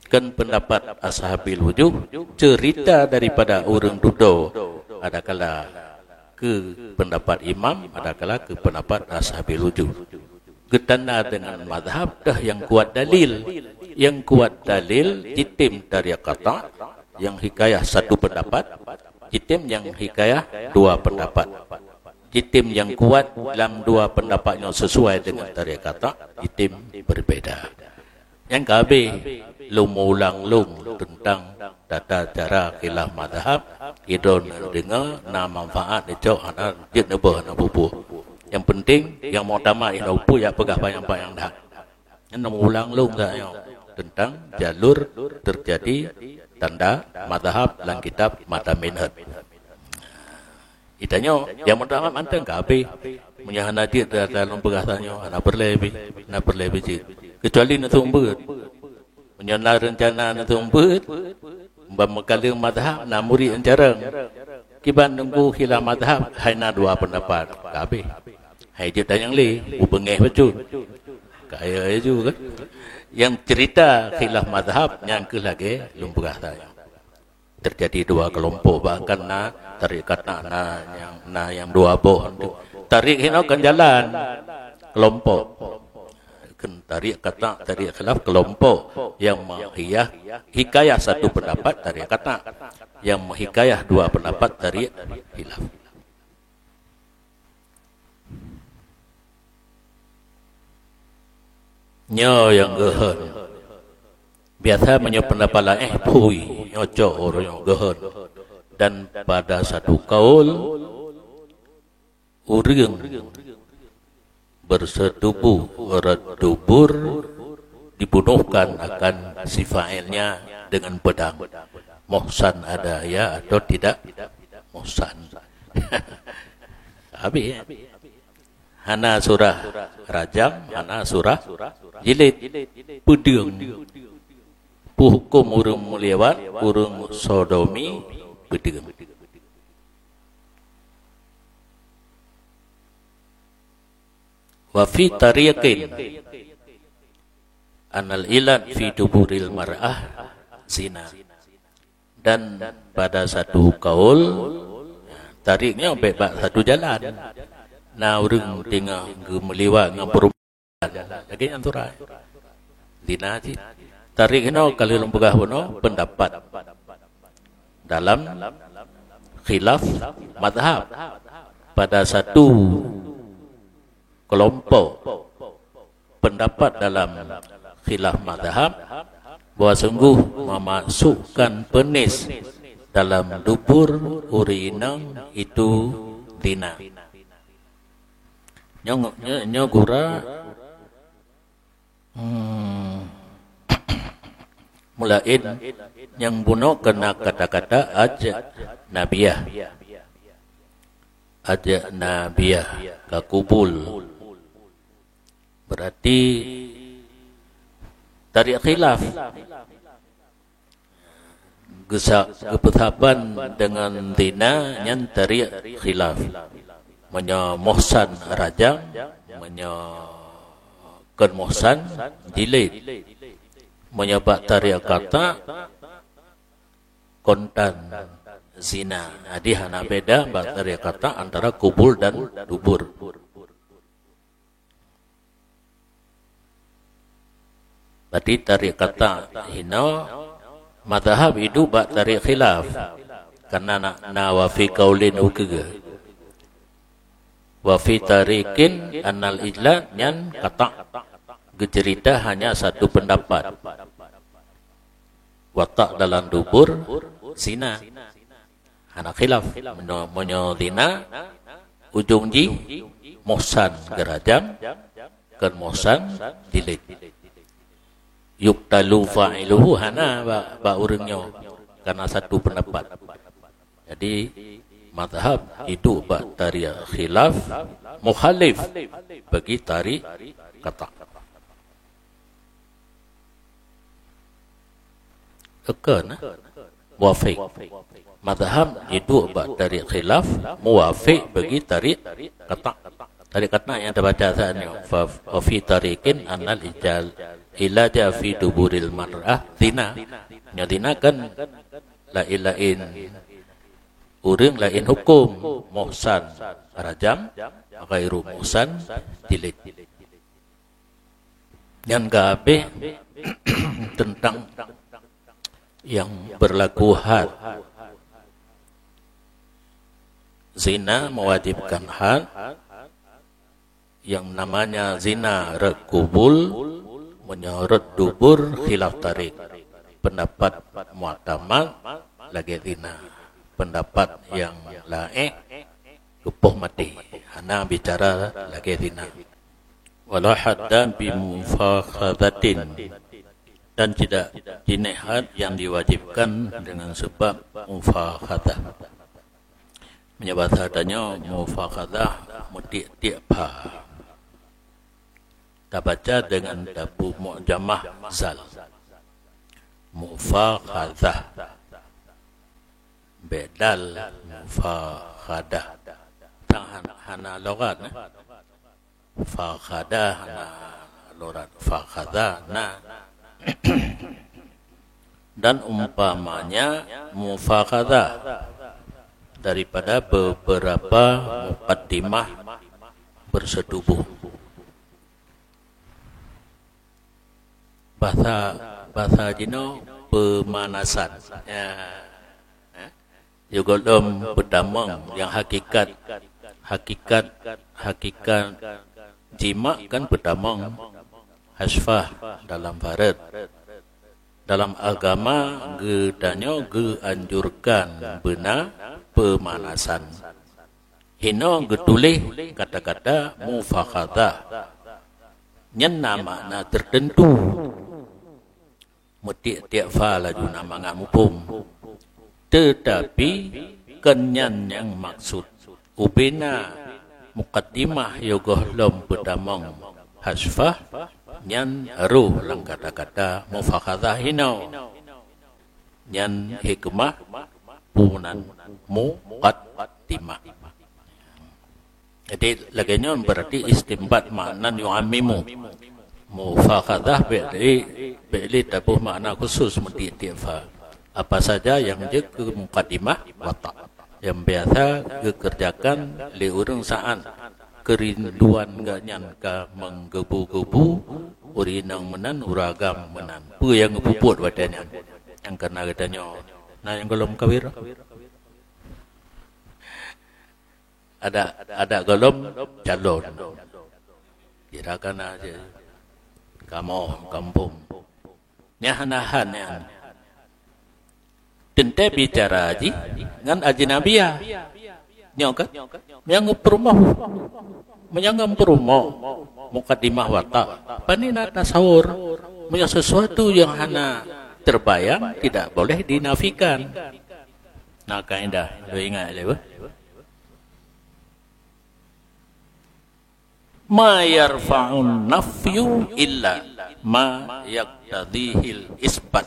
kon pendapat ashabil wujuh, cerita daripada ureuëng dudoe, adakala keu pendapat imam, adakala keu pendapat ashabil wujuh. Geutanda deungon mazhab teuh nyang kuat dalil. Nyang kuat dalil jitem tariq qata', nyang hikayah satu pendapat, jitem nyang hikayah dua pendapat. Jitem nyang kuat lam dua pendapat nyoe sesuai deungon tariq qata', jitem berbeda. Nyang ka habéh lôn meuulang lôn teuntang tata cara khilaf mazhab, idon deungoe na manfaat, icok hana jeuet neuboh hana bubuh. Nyang penting, nyang muktamad inoe peue jak peugah panyang-panyang that. Nyan meuulang lôn that nyoe teuntang jalur terjadi tanda mazhab lam kitab Mata Minhaj. Geutanyoe, nyang meutamah mantong ka habéh. Meunyoe hana jeuet, dah lôn peugah tanyoe, hana peureulée bit, hana peureulée bit jeuet. Keucuali neuseumeubeuet. Meunyoe na reuncana neuseumeubeuet, ban meukaleueng mazhab, na murit nyang carông. Kiban nunggu khilaf mazhab, hai na dua pendapat, ka habéh. Hai jeuet tanyong lé, u beungéh bacut. Kaya laju kan. Nyang cerita khilaf mazhab, nyang keuh lagée lôn peugah tanyoe. Terjadi dua kelompok, bahkan na tarekat na, na nyang, na nyang dua boh. Tarik hinoe kan jalan, kelompok. Kan tarik kata, tarik khilaf kelompok yang menghiyah, hikayah satu pendapat tarik kata, yang menghikayah dua pendapat tarik khilaf. Nyoe nyang geuhon. Biasa meunyoe pendapat laén, phui, nyoe cok ureuëng nyoe geuhon. Dan pada satu kaul, ureuëng bersetubuh, rot dubur, dibunuhkan akan si fa'ilnya dengan pedang. Muhsan ada ya atau tidak muhsan. Habis. Hana surah rajam, hana surah jilid. Peudeueng. Peuhukum ureuëng meuliwat, ureuëng sodomi, peudeueng. Wa fi tariqin anal ilad fi duburil mar'ah zina. Dan pada satu kaul, tarik nyoe bèk bak satu jalan. Na ureuëng teungoh geumeuliwat ngon perempuan, lagèe nyan surah. Zina cit. Tarik nyoe ka lheueh lôn peugah bunoe pendapat dalam khilaf mazhab. Pada satu kelompok pendapat dalam khilaf mazhab bahwa sungguh memasukkan penis dalam dubur ureuëng inong itu zina. Nyoe, nyoe, nyoe gura, hmm, mulaén nyang bunoe keunan kata-kata ajnabiyah. Ajnabiyah, ka kubul. Berarti tarik khilaf. Geusa-, geupeusaban dengan zina nyan tarik khilaf. Meunyoe muhsan rajam, meunyoe kon muhsan jilid. Meunyoe bak tarik kata kontan zina. Jadi hana beda bak tarik kata antara kubul dan dubur. Berarti tarik kata hinoe mazhab idup bak tarik khilaf. Karena na, na wa fi qaulin ukeue. Wa fi tariqin anal ilad nyan kata geucerita hanya satu pendapat. Watak dalam dubur zina. Hana khilaf. Meunyoe, meunyoe zina, ujong jih muhsan geurajam, kon muhsan jilid. Yuqtalu fa'iluhu hana bak, bak ureuëng nyoe, karena satu pendapat. Jadi, mazhab idup bak tarik khilaf mukhalif bagi tarik kata. Eka na? Muwafiq. Mazhab idup bak tarik khilaf muwafiq bagi tarik kata. Tarik kata nyang tabaca saat nyoe. Fa, wa fi tariqin anal ijal, ilaja fi duburil mar'ah zina. Nyoe zina kan laén-laén ureuëng laén huköm, muhsan rajam, ghairu muhsan jilid. Nyan ka habéh teuntang nyang beurlaku had. Zina meuwajibkan had, nyang namanya zina rot kubul, meunyoe rot dubur khilaf tarik. Peundapat muktamad lagée zina. Peundapat nyang laén geupoh maté, hana bicara lagée zina. Wala hadda bi mufakhadzatin, dan tidak jinéh had nyang diwajibkan dengan sebab mufakhadah. Meunyoe basa tanyoe mufakhadah, meutiek-tiek pha. Tabaca dengan tabu mu'jamah zal. Mufakhadah. Bék dal mufakhadah. Tan hana, hana logat, eh. Fakhada hana logat, fakhada na. Dan umpamanya mufakhadah daripada beberapa mukaddimah bersetubuh. Bahasa, bahasa jinoe pemanasan. Ya. Eh? Yôh gohlom peutamong nyang hakikat, hakikat, hakikat jima' kan peutamong hasfah dalam farad. Dalam agama geutanyoe geuanjurkan beuna pemanasan. Hinoe geutuléh kata-kata mufakhadah. Nyan na makna teuteuntu. Meutiek-tiek fa laju na mangat muphom. Teutapi, kon nyan nyang maksud. Ubena mukaddimah yôh gohlom peutamong hasfah, nyan roh lam kata-kata mufakhadah hinoe. Nyan hikmah punan mukaddimah. Jadi, lagée nyoe berarti istinbat makna yu'ammimu. Mufakhadah bék lé, bék lé taboh makna khusus meutiek-tiek fa. Apa saja nyang jeuet keu mukaddimah wata', nyang biasa geukeureujakan lé ureuëng saát keurinduan geuh nyan ka meugeubu-geubu, ureuëng inong meunan, ureuëng agam meunan. Peue nyang geupeubuet watée nyan? Nyang kana geutanyoe, na nyang gohlom kawir? Adak, adak gohlom calon. Kira kana je. Kamoe, kampung. Nyan hana han nyan. Teuntée bicara jih ngon ajnabiah. Nyoe kan? Nyang peurumoh. Meunyoe ngon peurumoh, mukaddimah wata'. Pane na tasawur. Meunyoe sesuatu nyang hana terbayang, tidak boleh dinafikan. Na kaidah, lôn ingat lé, bah. Ma yarfa'un nafyu illa ma yaqtadihil isbat.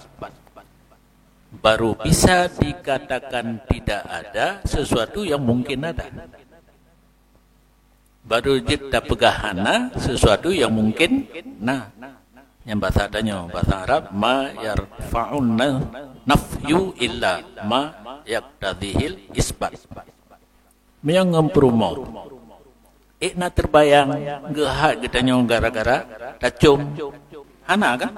Baru bisa dikatakan tidak ada sesuatu yang mungkin ada. Baru jeuet tapeugah hana sesuatu yang mungkin na. Nyang bahasa tanyoe, bahasa Arab, ma yarfa'un na-, nafyu illa ma yaqtadihil isbat. Meunyoe ngon peurumoh, ék na teubayang geuhat geutanyoe gara-gara tacom. Hana kan?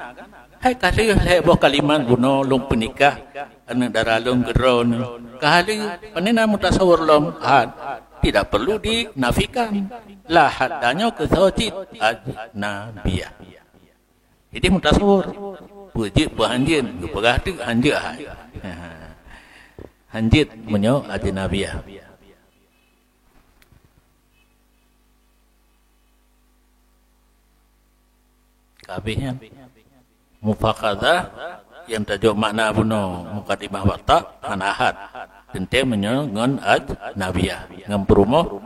Hai ka lheueh lhée boh kalimat bunoe lôn peunikah aneuëk dara lôn keudroe nyoe. Ka lheueh, pane na meutasawur lom? Hat. Tidak perlu dinafikan. Lah hat tanyoe keu soe cit? Ajnabiah. Jadi meutasawur. Peue jeuet, peue hanjeuet, geupeugah teuk hanjeuet hai. Hanjeuet meunyoe ajnabiah. Ka habéh nyan. Mufakhadah nyang tajok makna bunoe mukaddimah wata' hana hat. Teuntée meunyoe ngon ajnabiah, ngon peurumoh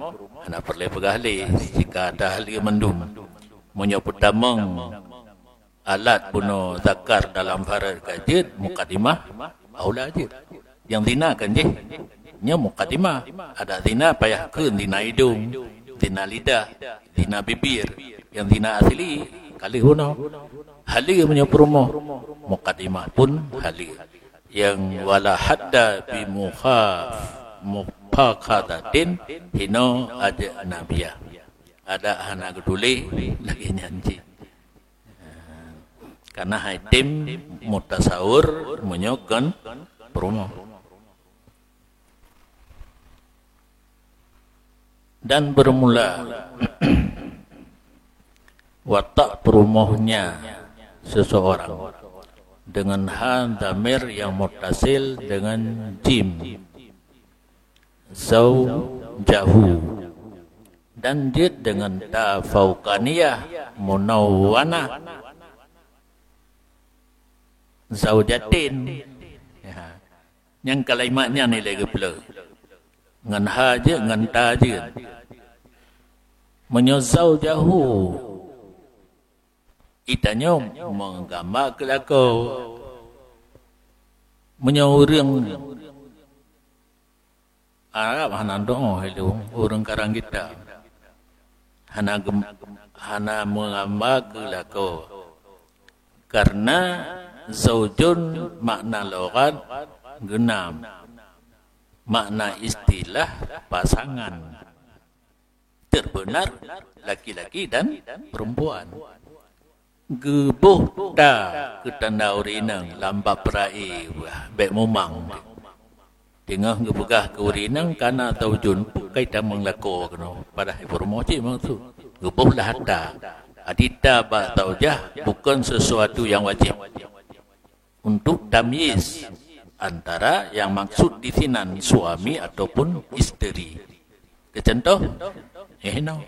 hana peureulée peugah lé, sika tahli mandum. Meunyoe peutamong alat bunoe zakar dalam farad ka jeuet, mukaddimah aula jeuet. Nyang zina kan jih, nyoe mukaddimah. Adak zina payah kheun zina idong, zina lidah, zina bibir. Nyang zina asli ka lheueh bunoe. Haleue meunyoe peurumoh, mukaddimah pun haleue. Nyang wala hadda bi mukhaf-, mufakhadatin hinoe ajnabiah. Adak hana geutuléh lagée nyan cit. Karena hai tem mutasawur meunyoe kon peurumoh. Dan bermula watak peurumohnya seseorang dengan ha dhamir yang muttasil dengan jim. Zaujahu. Dan jeuet deungon ta fauqaniyah munawwanah. Zaujatin. Ya. Nyang kalimat nyan ilée geupeu. Ngon ha jeuet, ngon ta jeuet. Meunyoe zaujahu, itanyoe meugama keu lakoe. Meunyoe ureuëng Arab hana doh ilong ureuëng karang gita. Hana gem-, hana meugama keu lakoe. Karena zaujun makna lughat geunam. Makna istilah pasangan. terbenar laki-laki dan perempuan. Geuboh ta keu tanda ureueng inong lam bab peurae, wah, bèk mumang. Teungoh geupeugah keu ureueng inong kana zaujun, peue kai tamong lakoe keunoe, padahai peurumoh cit maksud. Geuboh lah ta. Adak ta bak zaujah bukon sesuatu nyang wajéb. Untuk tamyiz antara nyang maksud disinan suami ataupun isteri. Keu contoh, eh, no.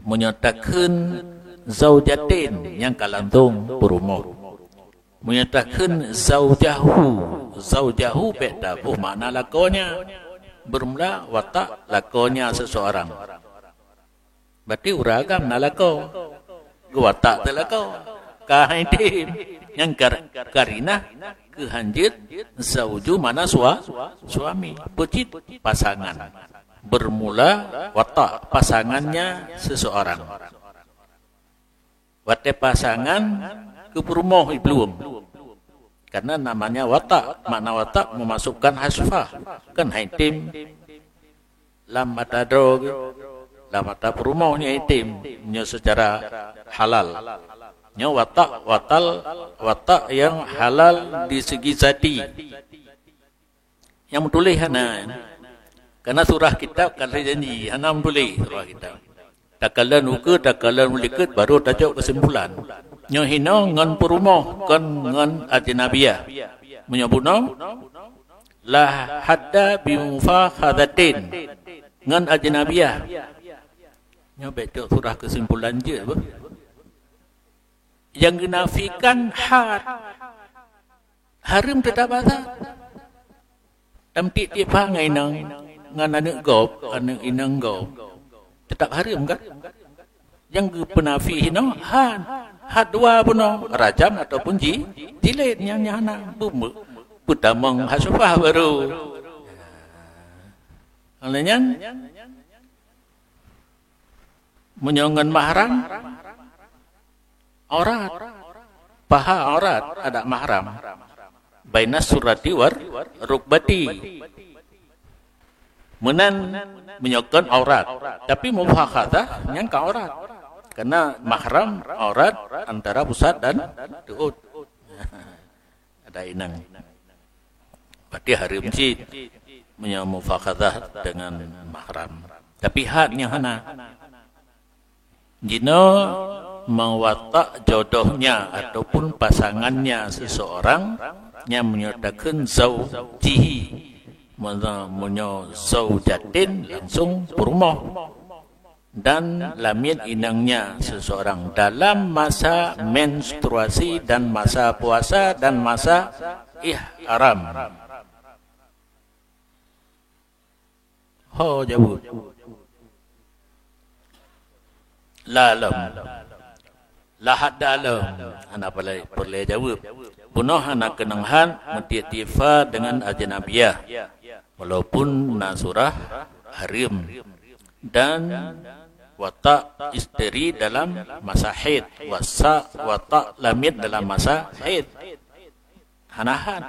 Meunyoe takheun zaujatin nyang ka langsong peurumoh. Meunyoe takheun zaujahu, zaujahu bèk taboh makna lakoe nyan. Beurmula watak lakoe nyan seseorang. Berarti ureueng agam na lakoe. Geuwatak teuk lakoe. Ka hai tem. Nyang kar-, karinah keuhanjeuet zauju makna sua-, suami. Peue cit pasangan. Beurmula watak pasangannya seseorang. Watèe pasangan keu peurumoh i plueng. Karena namanya watak, makna watak memasukkan hasfah. Kan hai tem lam mata droe, lam mata peurumoh nyan i tem, nyoe secara halal. Nyoe watak, watal, watak nyang halal di segi zati. Nyang meutuléh hana. Karena surah kitab ka lheueh janji, hana meutuléh surah kitab. Takalon ukeue, takalon likot, baru tacok kesimpulan. Nyoe hinoe ngon peurumoh, kon ngon ajnabiyah. Meunyoe bunoe, la hadda bi mufakhadzatin, ngon ajnabiyah. Nyoe bèk cok surah kesimpulan jeuet beuh. Nyang geunafikan had. Hareuem teutap basa. Tam tiep-tiep ha ngon inong, ngon aneuk gob, aneuk inong gob. Teutap hareuem kan? Nyang geupeunafi hinoe had, had dua bunoe, rajam ataupun ji-, jilid nyang nyan hana. Beu-, beu-, beutamong hasufah baru. Oleh nyan, meunyoe ngon mahram, aurat. Paha aurat adak mahram. Bainas surrati war rukbati. Meunan meunyoe kon aurat. Tapi mufakhadah nyan ka aurat. Karena mahram aurat antara pusat dan teuôt. Ada inong. Berarti hareuem cit meunyoe mufakhadah dengan mahram. Tapi had nyan hana. Jinoe meuwatak jodohnya ataupun pasangannya seseorang nyang meunyoe takheun zaujihi. Meunyoe, meunyoe zaujatin langsung peurumoh. Dan lamiet inongnya seseorang dalam masa menstruasi dan masa puasa dan masa ihram. Ho jaweueb. La lom. Lahat dalom. Hana peureulèe, peureulèe jaweueb. Bunoe hana keunong had meutiep-tiep ha deungon ajnabiyah. Walaupun na surah hareuem. Dan watak isteri dalam masa haid. Wasa-, watak lamiet dalam masa haid. Hana had.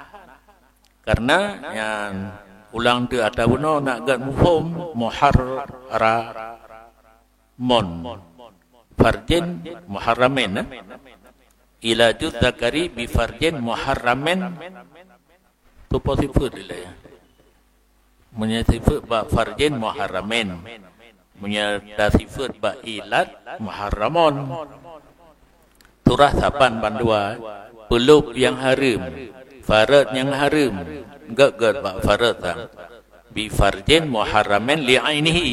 Karena nyan ulang teuk ata bunoe nak gèt muphom muharramon. Farjin muharramin, eh? Ilajuz zakari bi farjin muharramin. Tupo sifeut dilèe. Meunyoe sifeut bak farjin muharramin. Meunyoe tasifeut bak ilat muharramon. Surah saban bandua, peulôb nyang hareuem, farot nyang hareuem, gèt-gèt bak farot nyan. Bi farjin muharramin li ainihi,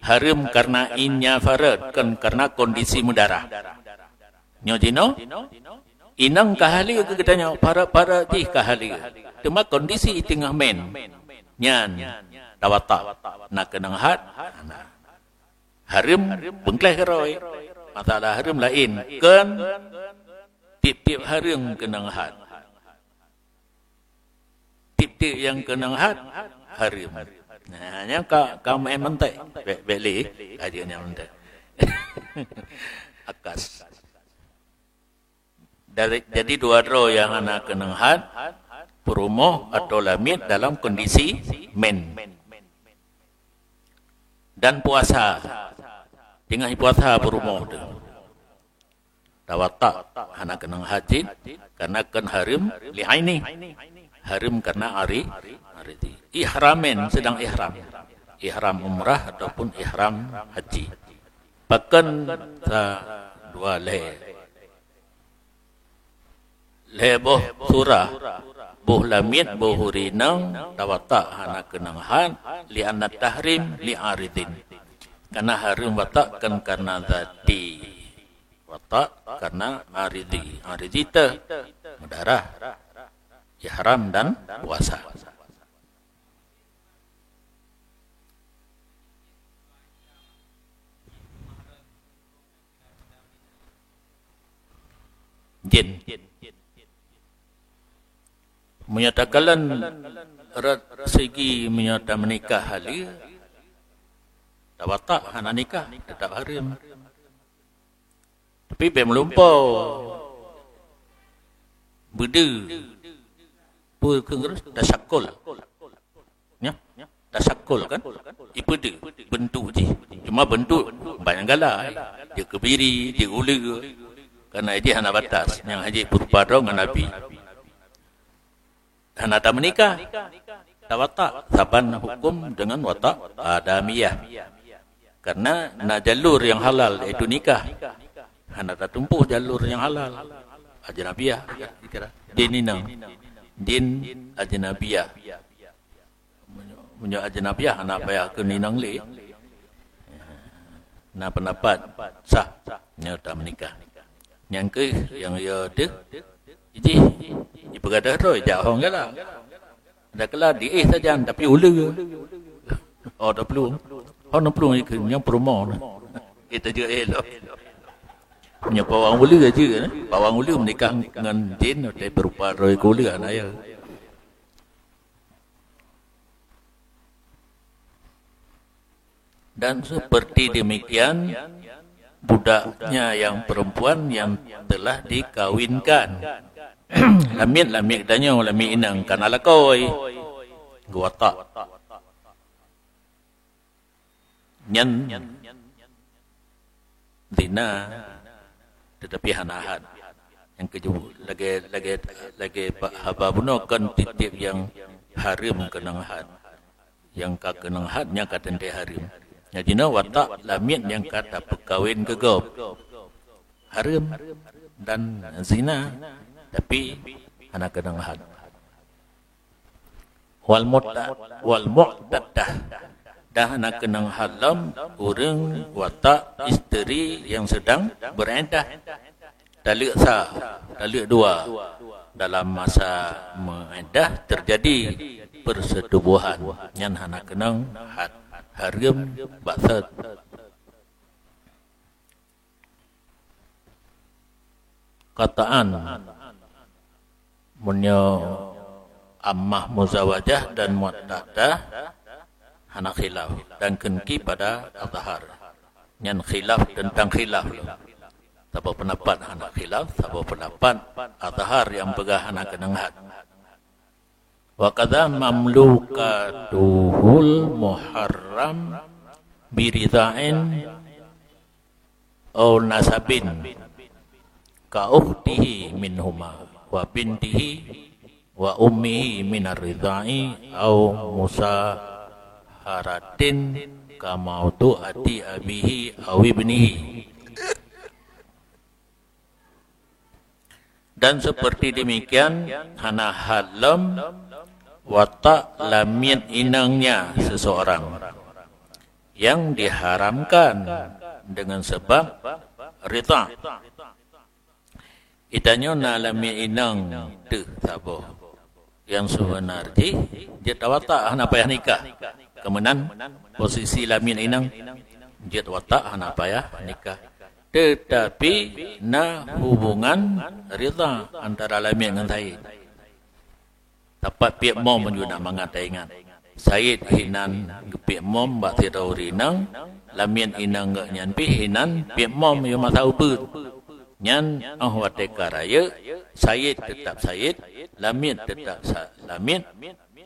hareuem karena innya farot, kon karena kondisi meudarah. Nyoe jinoe, inong ka haleue keu geutanyoe, farot-farot jih ka haleue. Teuma kondisi teungoh men, nyan tawatak, na keunong had, na. Hareuem beungkléh keudroe. Masalah hareuem laén, kon tiep-tiep hareuem keunong had. Tiep-tiep nyang keunong had, hareuem. Nah, nyan ka, ka meu'en mantèk. Bèk, bèk lé, ka jeuet nyan mantèk. Akas. Dari, jadi dua droe nyang hana keunong had, peurumoh atau lamiet dalam kondisi men. Dan puasa. Teungoh puasa peurumoh teuh. Tawatak hana keunong had jih, karena kon hareuem li aini. Hareuem karena ari, ari di. Ihramin, sedang ihram. Ihram umrah ataupun ihram haji. Pakon sa dua lhèe. Lhèe boh surah, boh lamiet, boh huri inong, tawatak hana keunong had, li anna tahrim li aridin. Karena hareuem watak kon karena zati. Watak karena aridi. Aridi teuh mudarah, ihram dan puasa. Jin. Meunyoe takalon rot segi meunyoe tameunikah haleue, tawatak hana nikah, teutap hareuem. Tapi bèk meulumpoe. Beudeue. Peue keu ngeureuh? Tasyakul. Nyoe, tasyakul kan? Ipeudeuh bentuk jih. Cuma bentuk banyak gala. Jeuet keu biri, jeuet uleue. Karena jih hana batas. Nyang jih peurupa droe ngon Nabi. Hana tameunikah. Tawatak. Saban hukum dengan watak adamiyah. Karena na jalur nyang halal, yaitu nikah. Hana tatumpôh jalur nyang halal. Ajnabiyah, dikira. Jin inong. Jin ajnabiyah. Meunyoe, meunyoe ajnabiyah, hana payah keu inong lé. Na pendapat sah nyoe tameunikah. Nyang keuh, nyang ya teuh, jih, jipeugah droe, jak hong galak. Dak kala diéh sajan, tapi uleue. Oh, taplueng. Oh, taplueng ikeu nyang peurumoh. Kita juga elok. Nyoe pawang uleue aja, eh. Pawang uleue menikah ngon jin, tapi berupa droe uleue anak ya. Dan seperti demikian budaknya yang perempuan yang telah dikawinkan. Lamiet, lamiet geutanyoe, lamiet inong kana lakoe. Geuwatak. Nyan zina, tetapi hana had. Nyang keujeuet lagèe, lagèe, lagèe haba bunoe kon tiep-tiep nyang hareuem keunong had. Nyang ka keunong had nyan ka teuntèe hareuem. Nyang jinoe watak lamiet nyang ka tapeukawen keu gob. Hareuem dan zina, tapi hana keunong had. Wal mu'ta-, wal mu'taddah. Dan hana keunong had lom ureueng watak isteri yang sedang beriddah. Taleuek sa, taleuek dua. Dalam masa meuiddah terjadi persetubuhan, nyan hana keunong had, hareuem bak sat. Kataan, meunyoe ammah muzawajah dan mu'taddah hana khilaf dan keunki pada azhar. Nyan khilaf teuntang khilaf lom. Saboh peundapat hana khilaf, saboh peundapat azhar nyang peugah hana keunong had. Wa kadza mamlukatuhul muharram biridha'in aw nasabin ka ukhtihi minhuma wa bintihi wa ummihi minar ridha'i aw musaharatin ka mautu'ati abihi aw ibnihi. Dan seperti demikian hana had lom watak lamiet inongnya seseorang yang diharamkan dengan sebab ridha. Geutanyoe na lamiet inong teuh saboh. Nyang seubeuna jih, jeuet tawatak hana payah nikah. Keumeunang posisi lamiet inong, jeuet watak hana payah nikah. Teutapi na hubungan ridha antara lamiet ngon sayid. Tapat piep mom meunyoe na mangat taingat. Sayid hinan geupiep mom bak sidroe ureueng inong, lamiet inong geuh nyan pih hinan piep mom yoh masa ubeut. Nyan óh watée ka rayeuk, sayid teutap sayid, lamiet teutap sa-, lamiet,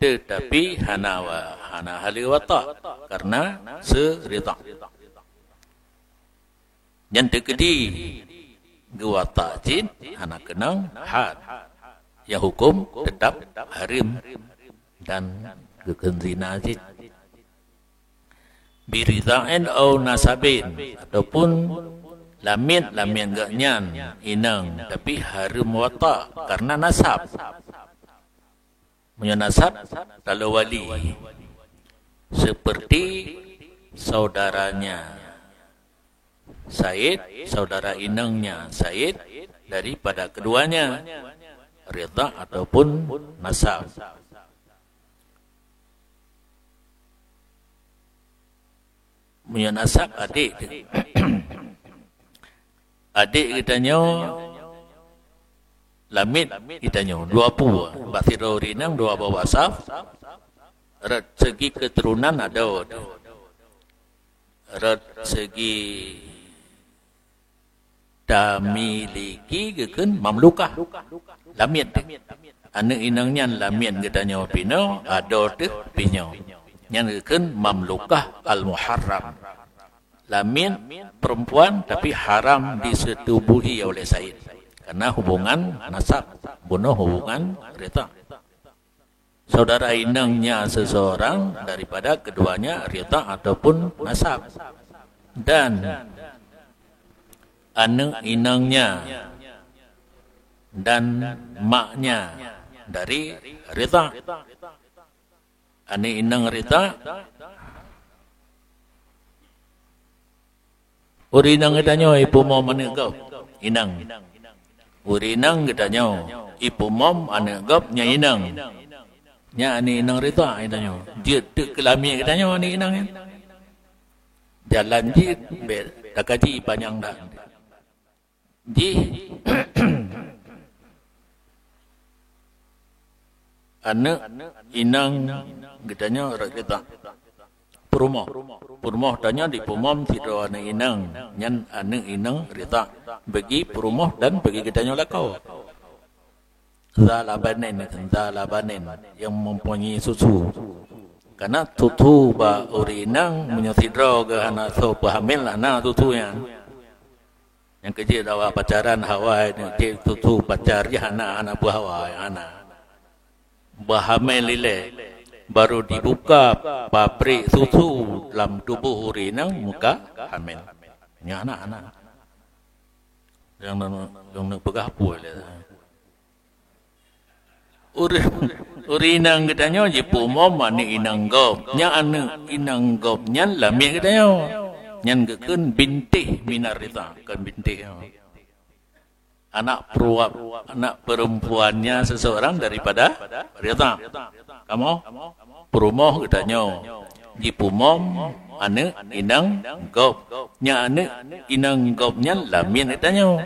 teutapi hana wa-, hana haleue watak, karena seureuta. Nyan teukeudi geuwatak cit hana keunong had, nyang huköm teutap hareuem dan geukheun zina cit. Biridha'in au nasabin, ataupun lamiet-lamiet geuh nyan inong, tapi hareuem watak karena nasab. Meunyoe nasab, lalu wali, seperti saudaranya Said, saudara inongnya Said, daripada keduanya, ridha ataupun nasab. Meunyoe nasab, adek teuh. Adek geutanyoe lamiet geutanyoe, dua pu, bak sidroe ureueng inong, dua boh bak saf, rot segi keuturonan adoe teuh. Rot segi tamiliki geukheun mamlukah. Lamiet teuh. Aneuëk inong nyan lamiet geutanyoe pih nyoe, adoe teuh pih nyoe. Nyan geukheun mamlukah al-muharram. Lamiet perempuan tapi haram disetubuhi oleh Said. Karena hubungan nasab, bunoe hubungan ridha. Saudara inongnya seseorang daripada keduanya ridha ataupun nasab. Dan aneuëk inongnya dan maknya dari ridha. Aneuëk inong ridha. Ureueng inong geutanyoe ipeumom aneuëk gob, inong. Ureueng inong geutanyoe ipeumom aneuëk gob nyang inong. Nyan aneuëk inong ridha geutanyoe. Jeuet teuk keu lamiet geutanyoe aneuëk inong nyan. Jalan jih bèk takaji panyang that. Jih aneuëk inong geutanyoe rot ridha. Peurumoh. Peurumoh tanyoe jipeumom sidroe aneuëk inong, nyan aneuëk inong ridha bagi peurumoh dan bagi geutanyoe lakoe. Za labanin, za labanin, yang mempunyai susu. Karena susu bak ureueng inong meunyoe sidroe geuh hana soe peuhamil, hana susu nyan. Nyang keu jeuet awak pacaran awai nyoe, jeuet susu pacar jih hana, hana peuhawa, hana. Bah hamé ilée, baru dibuka pabrik susu lam tuboh ureueng inong muka hamé. Nyan hana, hana. Nyang na, nyang na peugah peue lé. Ureueng, ureueng inong geutanyoe jipeumom aneuëk inong gob. Nyan aneuëk inong gob nyan lamiet geutanyoe. Nyan geukheun binti minar ridha, kon binti. Anak peruap, anak perempuannya seseorang daripada ridha. Kamoe peurumoh geutanyoe jipeumom aneuëk inong gob. Nyan aneuëk inong gob nyan lamiet geutanyoe.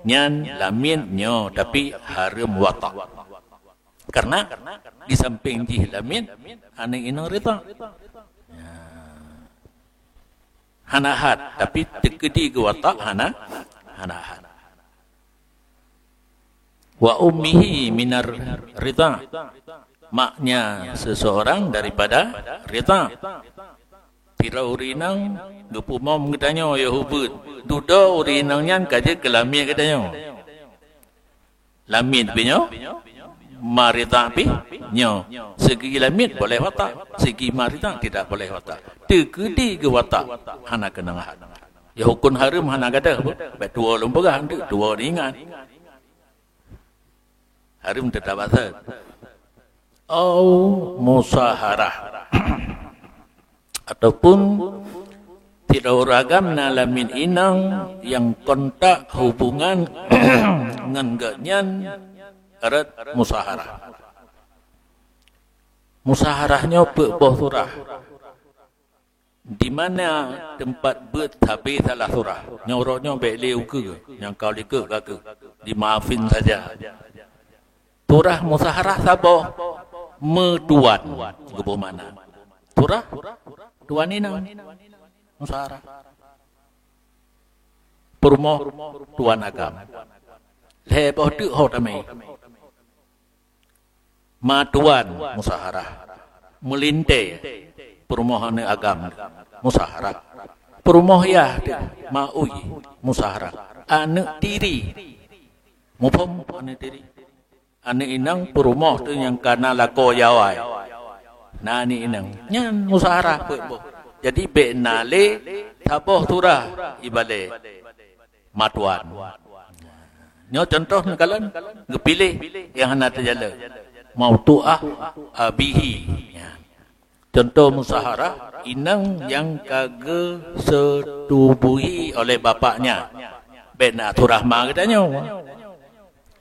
Nyan lamiet nyoe, tapi hareuem watak. Karena di samping jih lamiet, aneuëk inong ridha. Ya. Hana had, tapi teukeudi geuwatak hana, hana had. Wa ummihi minar ridha. Maknya seseorang daripada ridha. Sidroe ureueng inong geupeumom geutanyoe yoh ubeut. Dudoe ureueng inong nyan ka jeuet keu lamiet geutanyoe. Lamiet pih nyoe, ma ridha pih nyoe. Segi lamiet boleh watak, segi ma ridha tidak boleh watak. Teukeudi geuwatak hana keunong had. Ya huköm hareuem hana gadôh, bèk tuwoe lôn peugah, tuwoe ingat. Hareuem teutap asai. Au musaharah. Ataupun sidroe ureueng agam na lamiet inong nyang kontak hubungan ngon gobnyan rot musaharah. Musaharah nyoe peuet boh surah. Di mana teumpat beuet sabe salah surah. Nyoe uroe nyoe bèk lé ukeue, nyang ka likot ka keuh. Dimaafin saja. Surah musaharah saboh meutuan geuboh makna. Surah tuan inong musaharah. Peurumoh tuan agam. Lhèe boh teuk ho tamè. Matuan, musaharah. Meulintée, peurumoh aneuk agam, musaharah. Peurumoh yah teuh, maui, musaharah. Aneuk tiri, muphom aneuk tiri. Aneuk inong peurumoh teuh nyang ka na lakoe jawai. Na aneuk inong, nyan musaharah peuet boh. Jadi bék na lé saboh surah ibalée matuan. Nyoe contoh neukalon, geupiléh nyang hana teujaleu. Mautuah abihi. Contoh musaharah, inong nyang ka geusetubuhi oleh bapaknya. Bék na surah ma geutanyoe.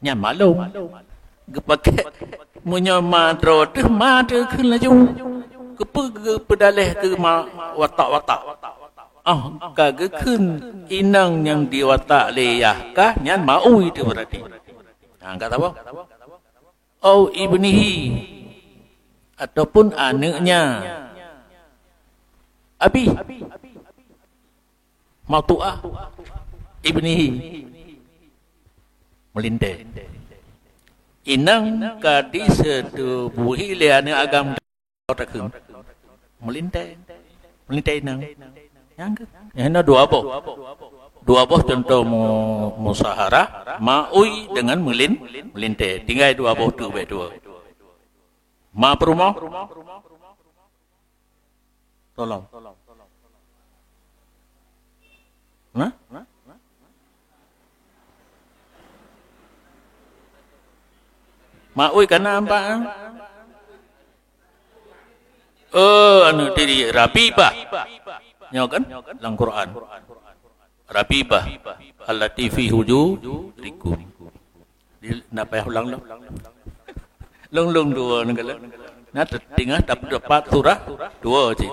Nyan malum. Geupakék meunyoe ma droe teuh, ma teuh kheun laju. Keupeue geupeudaleh keu ma watak-watak? Ah, ka geukheun inong nyang diwatak lé yah kah, nyan maui teuh beurati. Ha, ka saboh? Au ibnihi, ataupun aneuknya. Abi. Mautuah ibnihi. Meulintée. Inong ka disetubuhi lé aneuk agam. Takheun. Meulintée. Meulintée inong. Nyang ke? Nyang na dua boh. Dua boh contoh mu-, musaharah, maui dengan meulin-, meulintée. Tinggai dua boh tu bék dua. Ma peurumoh? Tolong. Nah? Maui kana ampa? Oh, aneuk tiri Rabibah. Nyoe kan lam Quran. Rabibah allati fi hujurikum. Di, na payah ulang lom. Long-long dua ni kala. Na tetingah dapat surah dua cit.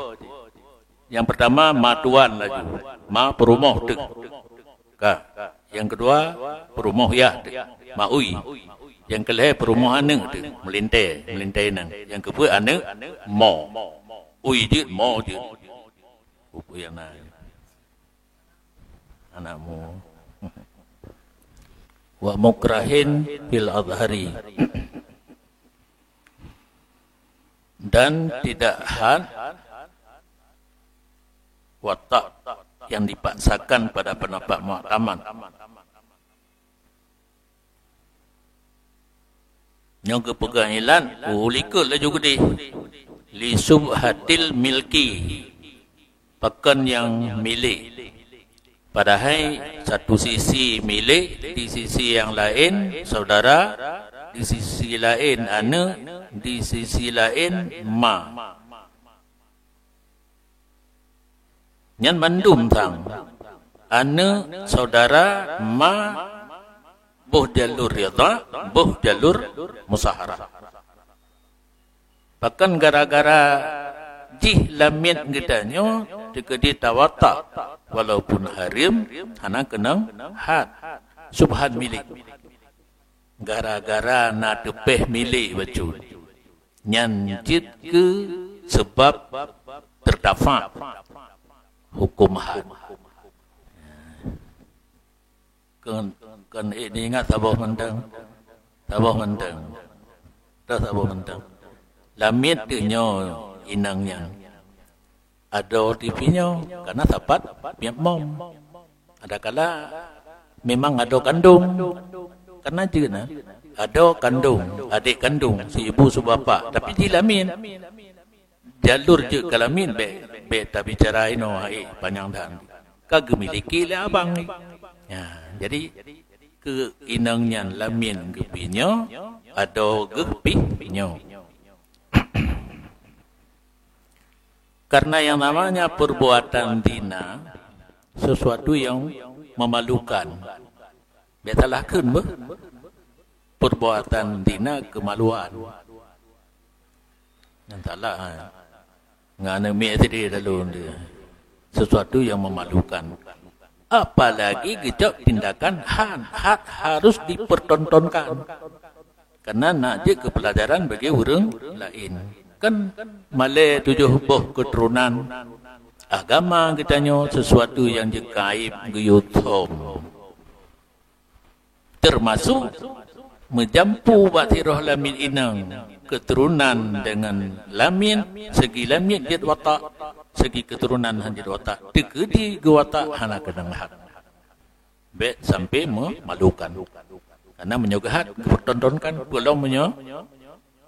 Yang pertama ma tuan laju. Ma peurumoh teuh. Ka. Yang kedua peurumoh yah teuh. Maui. Yang kelhée peurumoh aneuk teuh. Meulintée, meulintée inong. Yang keupeuet aneuk mo. Ui jeuet, mo jeuet. Buku yang na. Anakmu. Wa mukrahin fil azhari. Dan tidak had watak yang dipaksakan pada pendapat muktamad. Nyoe geupeugah ilat, u likot laju geudeh. Li subhatil milki. Pakon nyang milék. Padahai satu sisi milék, di sisi nyang laén saudara, di sisi laén aneuk, di sisi laén ma. Nyan mandum sang. Aneuk, saudara, ma, boh jalur ridha, boh jalur musaharah. Bahkan gara-gara jih lamiet geutanyoe teukeudi tawatak, walaupun hareuem hana keunong had, subhat milék. Gara-gara na teupeh milék bacut, nyan jeuet keu seubab teurdafa huköm had. Kon, kon ék ingat saboh mantong. Saboh mantong. Dah saboh mantong. Lamiet teuh nyoe inong nyan. Adoe tipi nyoe kana sapat miet mom. Adakala memang adoe kandong. Kana jeuet na. Adoe kandong, adék kandong, si ibu si bapak, tapi jih lamiet. Jalur jeuet keu lamiet bék, bék tabicara inoe, hai, panyang that. Ka geumiliki lé abang. Ya, jadi keu inong nyan lamiet geuh pih nyoe, adoe geuh pih nyoe. Karena yang namanya perbuatan zina sesuatu yang memalukan. Bék salah kheun beuh. Perbuatan zina kemaluan. Nyang salah, ha. Ngon aneuk miet sideh lalu dia. Sesuatu yang memalukan. Apalagi geucok tindakan had, had harus dipertontonkan. Karena nak jeuet keu pelajaran bagi ureuëng laén. Kan malée tujoh boh keuturonan agama geutanyoe sesuatu nyang jeuet keu aib geuyue thom. Termasuk meujampu bak sidroe lamiet inong, keuturonan deungon lamiet, segi lamiet jeuet watak, segi keuturonan han jeuet watak, teukeudi geuwatak hana keunong hat. Bék sampai memalukan. Karena meunyoe geuhat, geupertontonkan, peulom meunyoe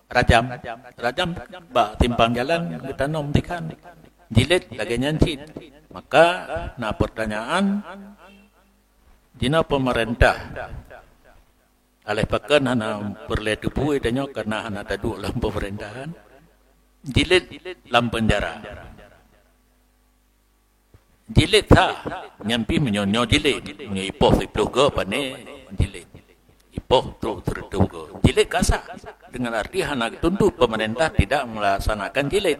rajam. Rajam bak simpang jalan geutanom tikhan. Jilid lagée nyan cit. Maka na pertanyaan, jinoe pemerintah aléh pakon hana peureulée teupeu tanyoe karena hana taduek lam pemerintahan. Jilid lam penjara. Jilid sah, nyan pih meunyoe nyoe jilid, meunyoe ipoh siplôh go pane jilid. Ipoh trok sireutôh go. Jilid ka sah, dengan arti hana geutuntut, pemerintah tidak melaksanakan jilid.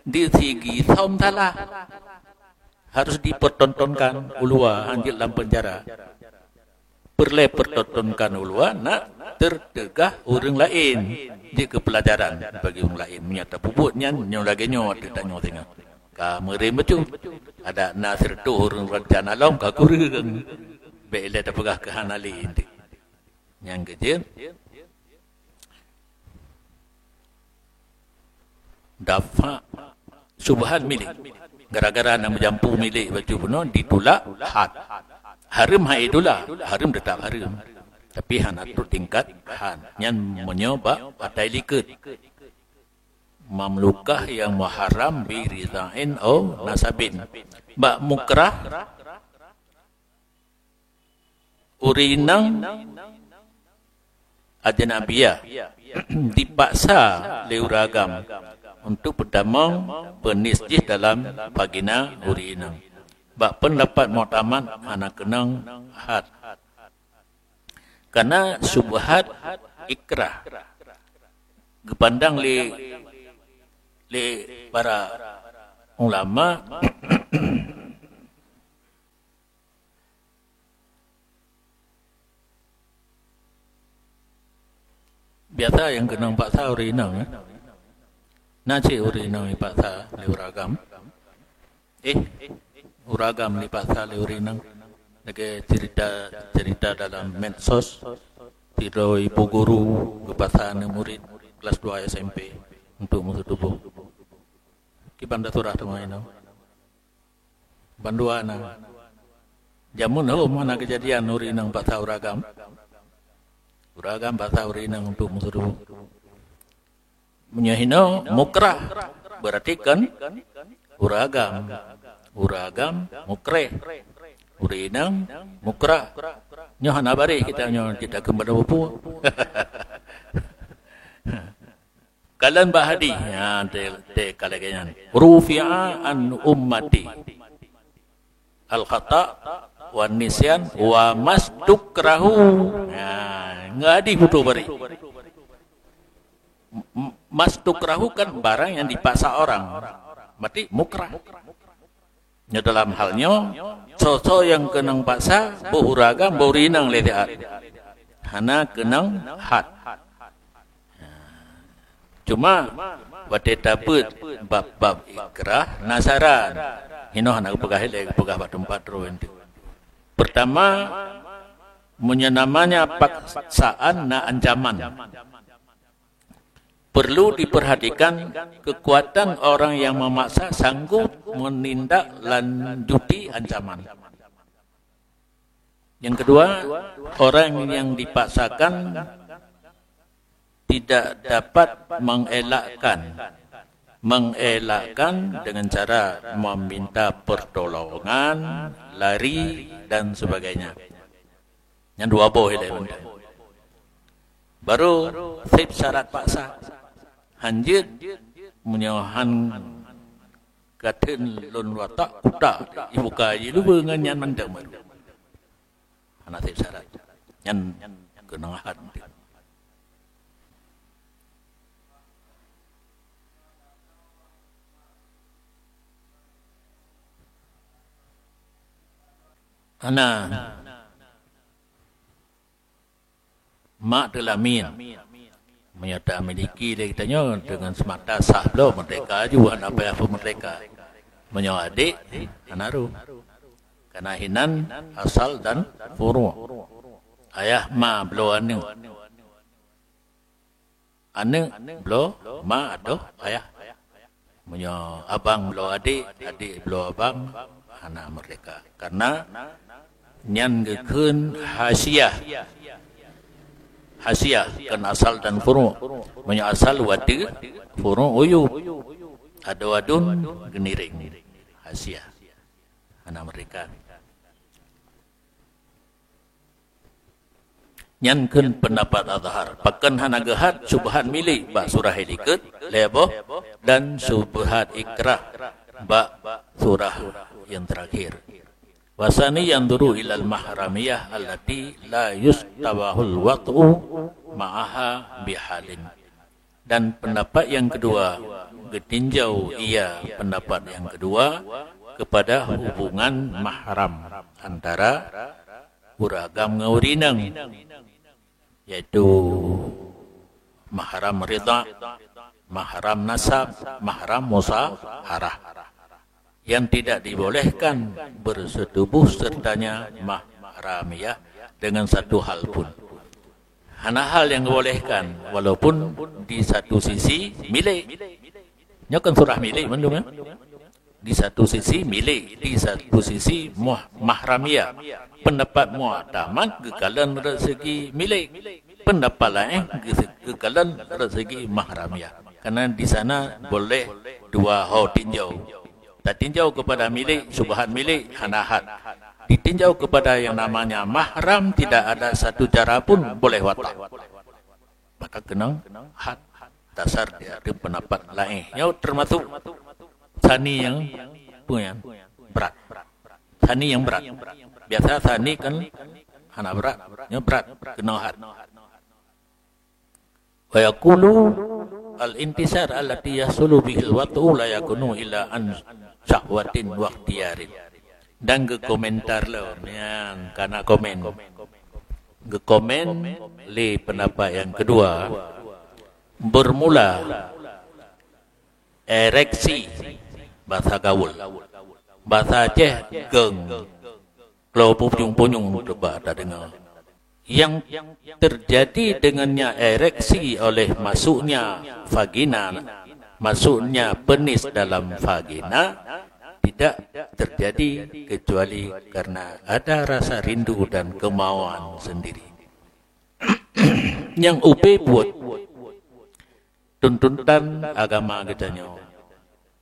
Di segi som salah, harus dipertontonkan ulua, hanjeuet lam penjara. Peureulée pertontonkan ulua nak teuteugah ureuëng laén jeuet keu peulajaran bagi ureuëng laén. Meunyoe tapeubuet nyan, nyoe lagée nyoe ateueh tanyoe singoh. Ka meurém bacut. Adak na sireutôh ureuëng rencana lom ka kureueng. Bék ilée tapeugah keu hana lé inti. Nyang keujeuet, dafa syubhat milék. Gara-gara na meujampu milék bacut bunoe ditulak had. Hareuem hai tulak, hareuem teutap hareuem. Tapi hana trok tingkat had. Nyan meunyoe bak atai likot. Mamlukah yang muharram bi ridain au nasabin. Bak mukrah, ureuëng inong ajnabiyah dipaksa lé ureuëng agam untuk peutamong peunis jih dalam vagina ureuëng inong. Bak peundapat muktamad hana keunong had. Karena syubhat ikrah geupandang lé, lé para ulama biasa nyang keunong paksa ureuëng inong, eh. Na cit ureuëng inong ipaksa lé ureuëng agam. Eh, ureuëng agam ipaksa lé ureuëng inong. Lagée cerita-cerita dalam medsos, sidroe ibu guru geupaksa aneuk murit kelas dua S M P untuk meuseutuboh. Kiban tasurah teuma inong. Bandua na. Jameun hom hana keujadian ureuëng inong paksa ureuëng agam. Ureuëng agam paksa ureuëng inong untuk meuseutuboh. Meunyoe hinoe mukrah, berarti kan ureuëng agam. Ureuëng agam mukreh. Ureuëng inong mukrah. Nyoe hana bareh kita nyoe, kita keumbang bapu. Kalon bak hadis, ya, te, te ka lagée nyan. Rufi'a an ummati al-khata' wan nisyan wa mastukrahu. Ya, ngon hadis beutôi bareh. M-, mastukrahu kan barang yang dipaksa orang. Berarti mukrah. Nyoe dalam hal nyoe, soe-soe nyang keunong paksa, boh ureuëng agam, boh ureuëng inong lé siat. Hana keunong had. Cuma watée tabeuet bab-bab ikrah na syarat. Hinoe hana geupeugah ilée, geupeugah bak teumpat droe. Pertama, meunyoe namanya paksaan na ancaman. Perlu diperhatikan kekuatan orang yang memaksa sanggup menindaklanjuti ancaman. Yang kedua, orang yang dipaksakan tidak dapat mengelakkan. Mengelakkan dengan cara meminta pertolongan, lari, dan sebagainya. Nyan dua boh ilée mantong. Baru seb syarat paksa. Hanjeuet meunyoe han kateun lôn watak kuta, ibuka jih lubeue ngon nyan mantong baru. Hana seb syarat. Nyan keunong had. Hana. Mak teulamiet. Meunyoe tamiliki lé geutanyoe deungon seumata sah bloe meurdeka aju, hana payah peumeurdeka. Meunyoe adék, hana rôh. Kana hinan asal dan furu'. Ayah ma bloe aneuk. Aneuk bloe ma atau ayah. Meunyoe abang bloe adek, adek bloe abang, hana merdeka. Karena nyan geukheun hasiah. Hasiah kon asal dan furu'. Meunyoe asal watèe, furu' uyub. Adoe adun geuniréng. Hasiah. Hana merdeka. Nyan kheun peundapat azhar. Pakon hana geuhat syubhat milék bak surah likot lhèe boh dan syubhat ikrah bak surah nyang teurakhir. Wasani yanzuru ilal mahramiyah allati la yustabahul wat'u ma'aha bihalin. Dan pendapat yang kedua, geutinjau ia pendapat yang kedua kepada hubungan mahram antara ureueng agam ngon ureueng inong, yaitu mahram ridha, mahram nasab, mahram musaharah. Yang tidak dibolehkan bersetubuh sertanya mahramiyah dengan satu hal pun. Hana hal yang dibolehkan, walaupun di satu sisi milék. Nyoe kan surah milék mandum, ya. Di satu sisi milék, di satu sisi muh-, mahramiyah. Pendapat mu'tamad geukalon dari segi milék. Pendapat laén geu-, geukalon dari segi mahramiyah. Karena di sana boleh dua ho tinjau. Tatinjau kepada milék, syubhat milék, hana hat. Ditinjau kepada yang namanya mahram, tidak ada satu cara pun boleh watak. Maka keunong hat dasar di ateueh pendapat laén. Nyoe termasuk sani nyang peue nyan? Brat. Sani nyang brat. Biasa sani kan hana brat. Nyoe brat, keunong hat. Wa yaqulu al-intisar allati yahsulu bihil wat'u la yakunu illa an syahwatin wa ikhtiyarin. Dan geukomentar lom, nyan kana komen. Geukomen lé pendapat yang kedua, bermula ereksi, bahasa gaul. Bahasa Aceh, geung. Klo punyueng-punyueng teuba tadeungoe. Yang terjadi dengannya ereksi oleh masuknya vagina, masuknya penis dalam vagina, tidak terjadi kecuali karena ada rasa rindu dan kemauan sendiri. Nyang ubé buet tuntutan agama geutanyoe.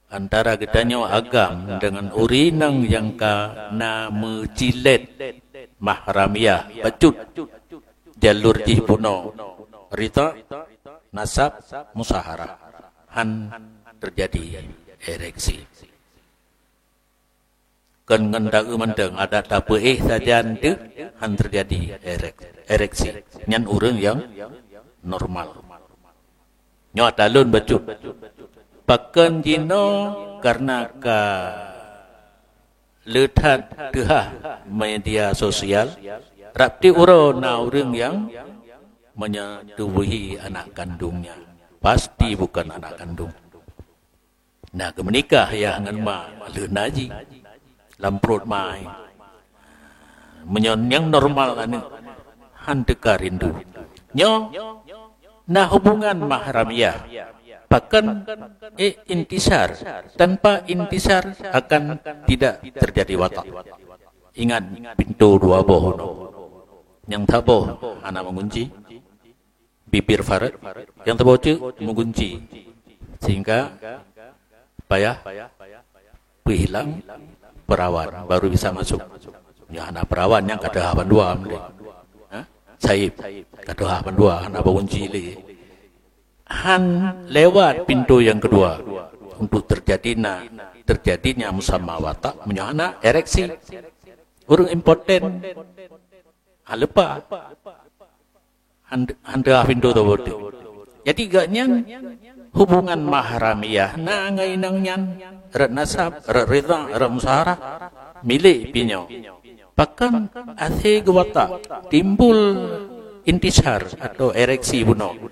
Antara geutanyoe agam deungon ureueng inong nyang ka na meucilet mahramiyah bacut jalur jih bunoe, ridha, nasab, musaharah, han teujadi ereksi. Kon ngon taeu mantong, adak tapeuéh sajan teuh han teujadi erek-, ereksi. Nyan ureueng nyang normal. Nyoe ata lôn bacut. Pakon jinoe karena ka le that teuhah media sosial, rab tieb uroe na ureueng nyang menyetubui anak kandungnya. Pasti bukan anak kandung. Na geumeunikah yah ngon ma, lheueh na jih lam pruet ma. Meunyoe nyang normal aneuk, han teuka rindu. Nyoe na hubungan mahramiyah, pakon, eh, intisar. Tanpa intisar akan tidak terjadi watak. Ingat, pintoe dua boh nyoe. Nyang saboh hana meugunci, bibir farot, nyang saboh cit meugunci, sehingga payah peuhilang perawan baru bisa masuk. Nyang hana perawan nyang ka teuhah bandua meunan. Ha? Saib ka teuhah bandua, hana meugunci lé. Han lewat pintoe nyang keudua untuk terjadi na, terjadinya musamma watak meunyoe hana ereksi. Ureueng impoten, ha, leupah. Han, han teuhah pintoe teuh beutôi. Jadi gobnyan hubungan mahramiyah na ngon inong nyan, rot nasab, rot ridha, rot musyawarah, milék pih nyoe. Pakon asai geuwatak timbul intisar atau ereksi bunoe,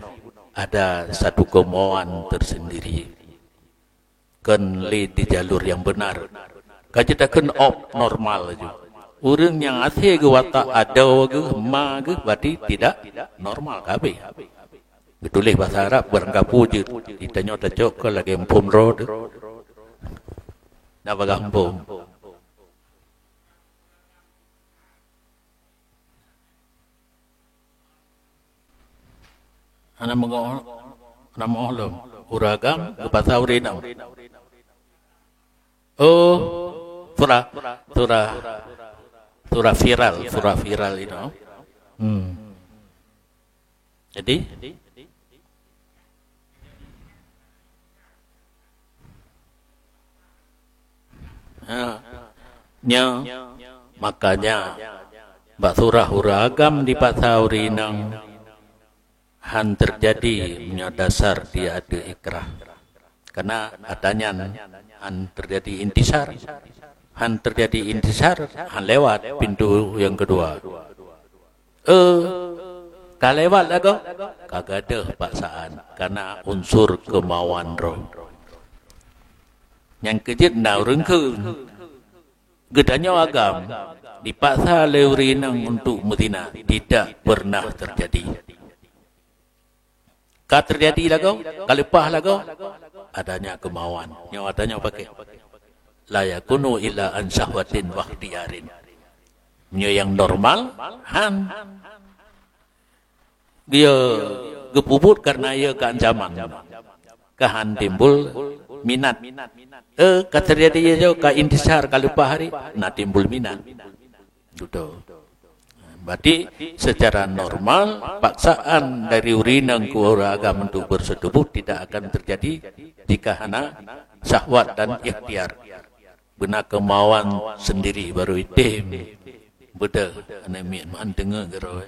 ada satu kemauan tersendiri. Kon lé di jalur nyang beunar. Ka jeuet takheun abnormal laju. Ureueng nyang asai geuwatak adoe geuh, ma geuh, berarti tidak normal ka habéh. Geutuléh basa Arab barangkapeue jeuet, di tanyoe tacok keu lagée muphom droe teuh. Na bagaih muphom. Hana meungoh, hana meungoh lom. Ureuëng agam geupasa ureuëng inong. Oh, surah, surah, surah viral, surah viral itu. Hmm. Jadi, ha, nya, makanya bak surah ureuëng agam dipasa ureuëng inong hán teujadi meunyoe dasar dia ada ikrah. Karena ata nyan hán teujadi intisar. Hán teujadi intisar, hán lewat pintu nyang keudua. Eh, ka lewat lagoe, ka gadôh paksaan, karena unsur keumauan droe. Nyang keujeuet na ureuëng kheun. Geutanyoe agam dipaksa lé ureuëng inong untuk meuzina, tidak pernah teujadi. Ka teujadi lagoe, ka leupah lagoe, adanya keumauan. Nyoe tanyoe pakai. La yakunu illa an syahwatin wa ikhtiyarin. Nyoe nyang normal, hán. Dia geupeubuet karena ia keu ancaman. Ka hán timbul minat. Eh, ka teujadi ia jauh, ka intisar, ka leupah hari, na timbul minat. Gitu. Berarti secara normal, paksaan dari ureuëng inong keu ureuëng agam untuk bersetubuh tidak akan terjadi jika hana syahwat dan ikhtiar. Beuna keumauan sendiri baru item. Beudôh, aneuk miet meuhan teungeut keudroe.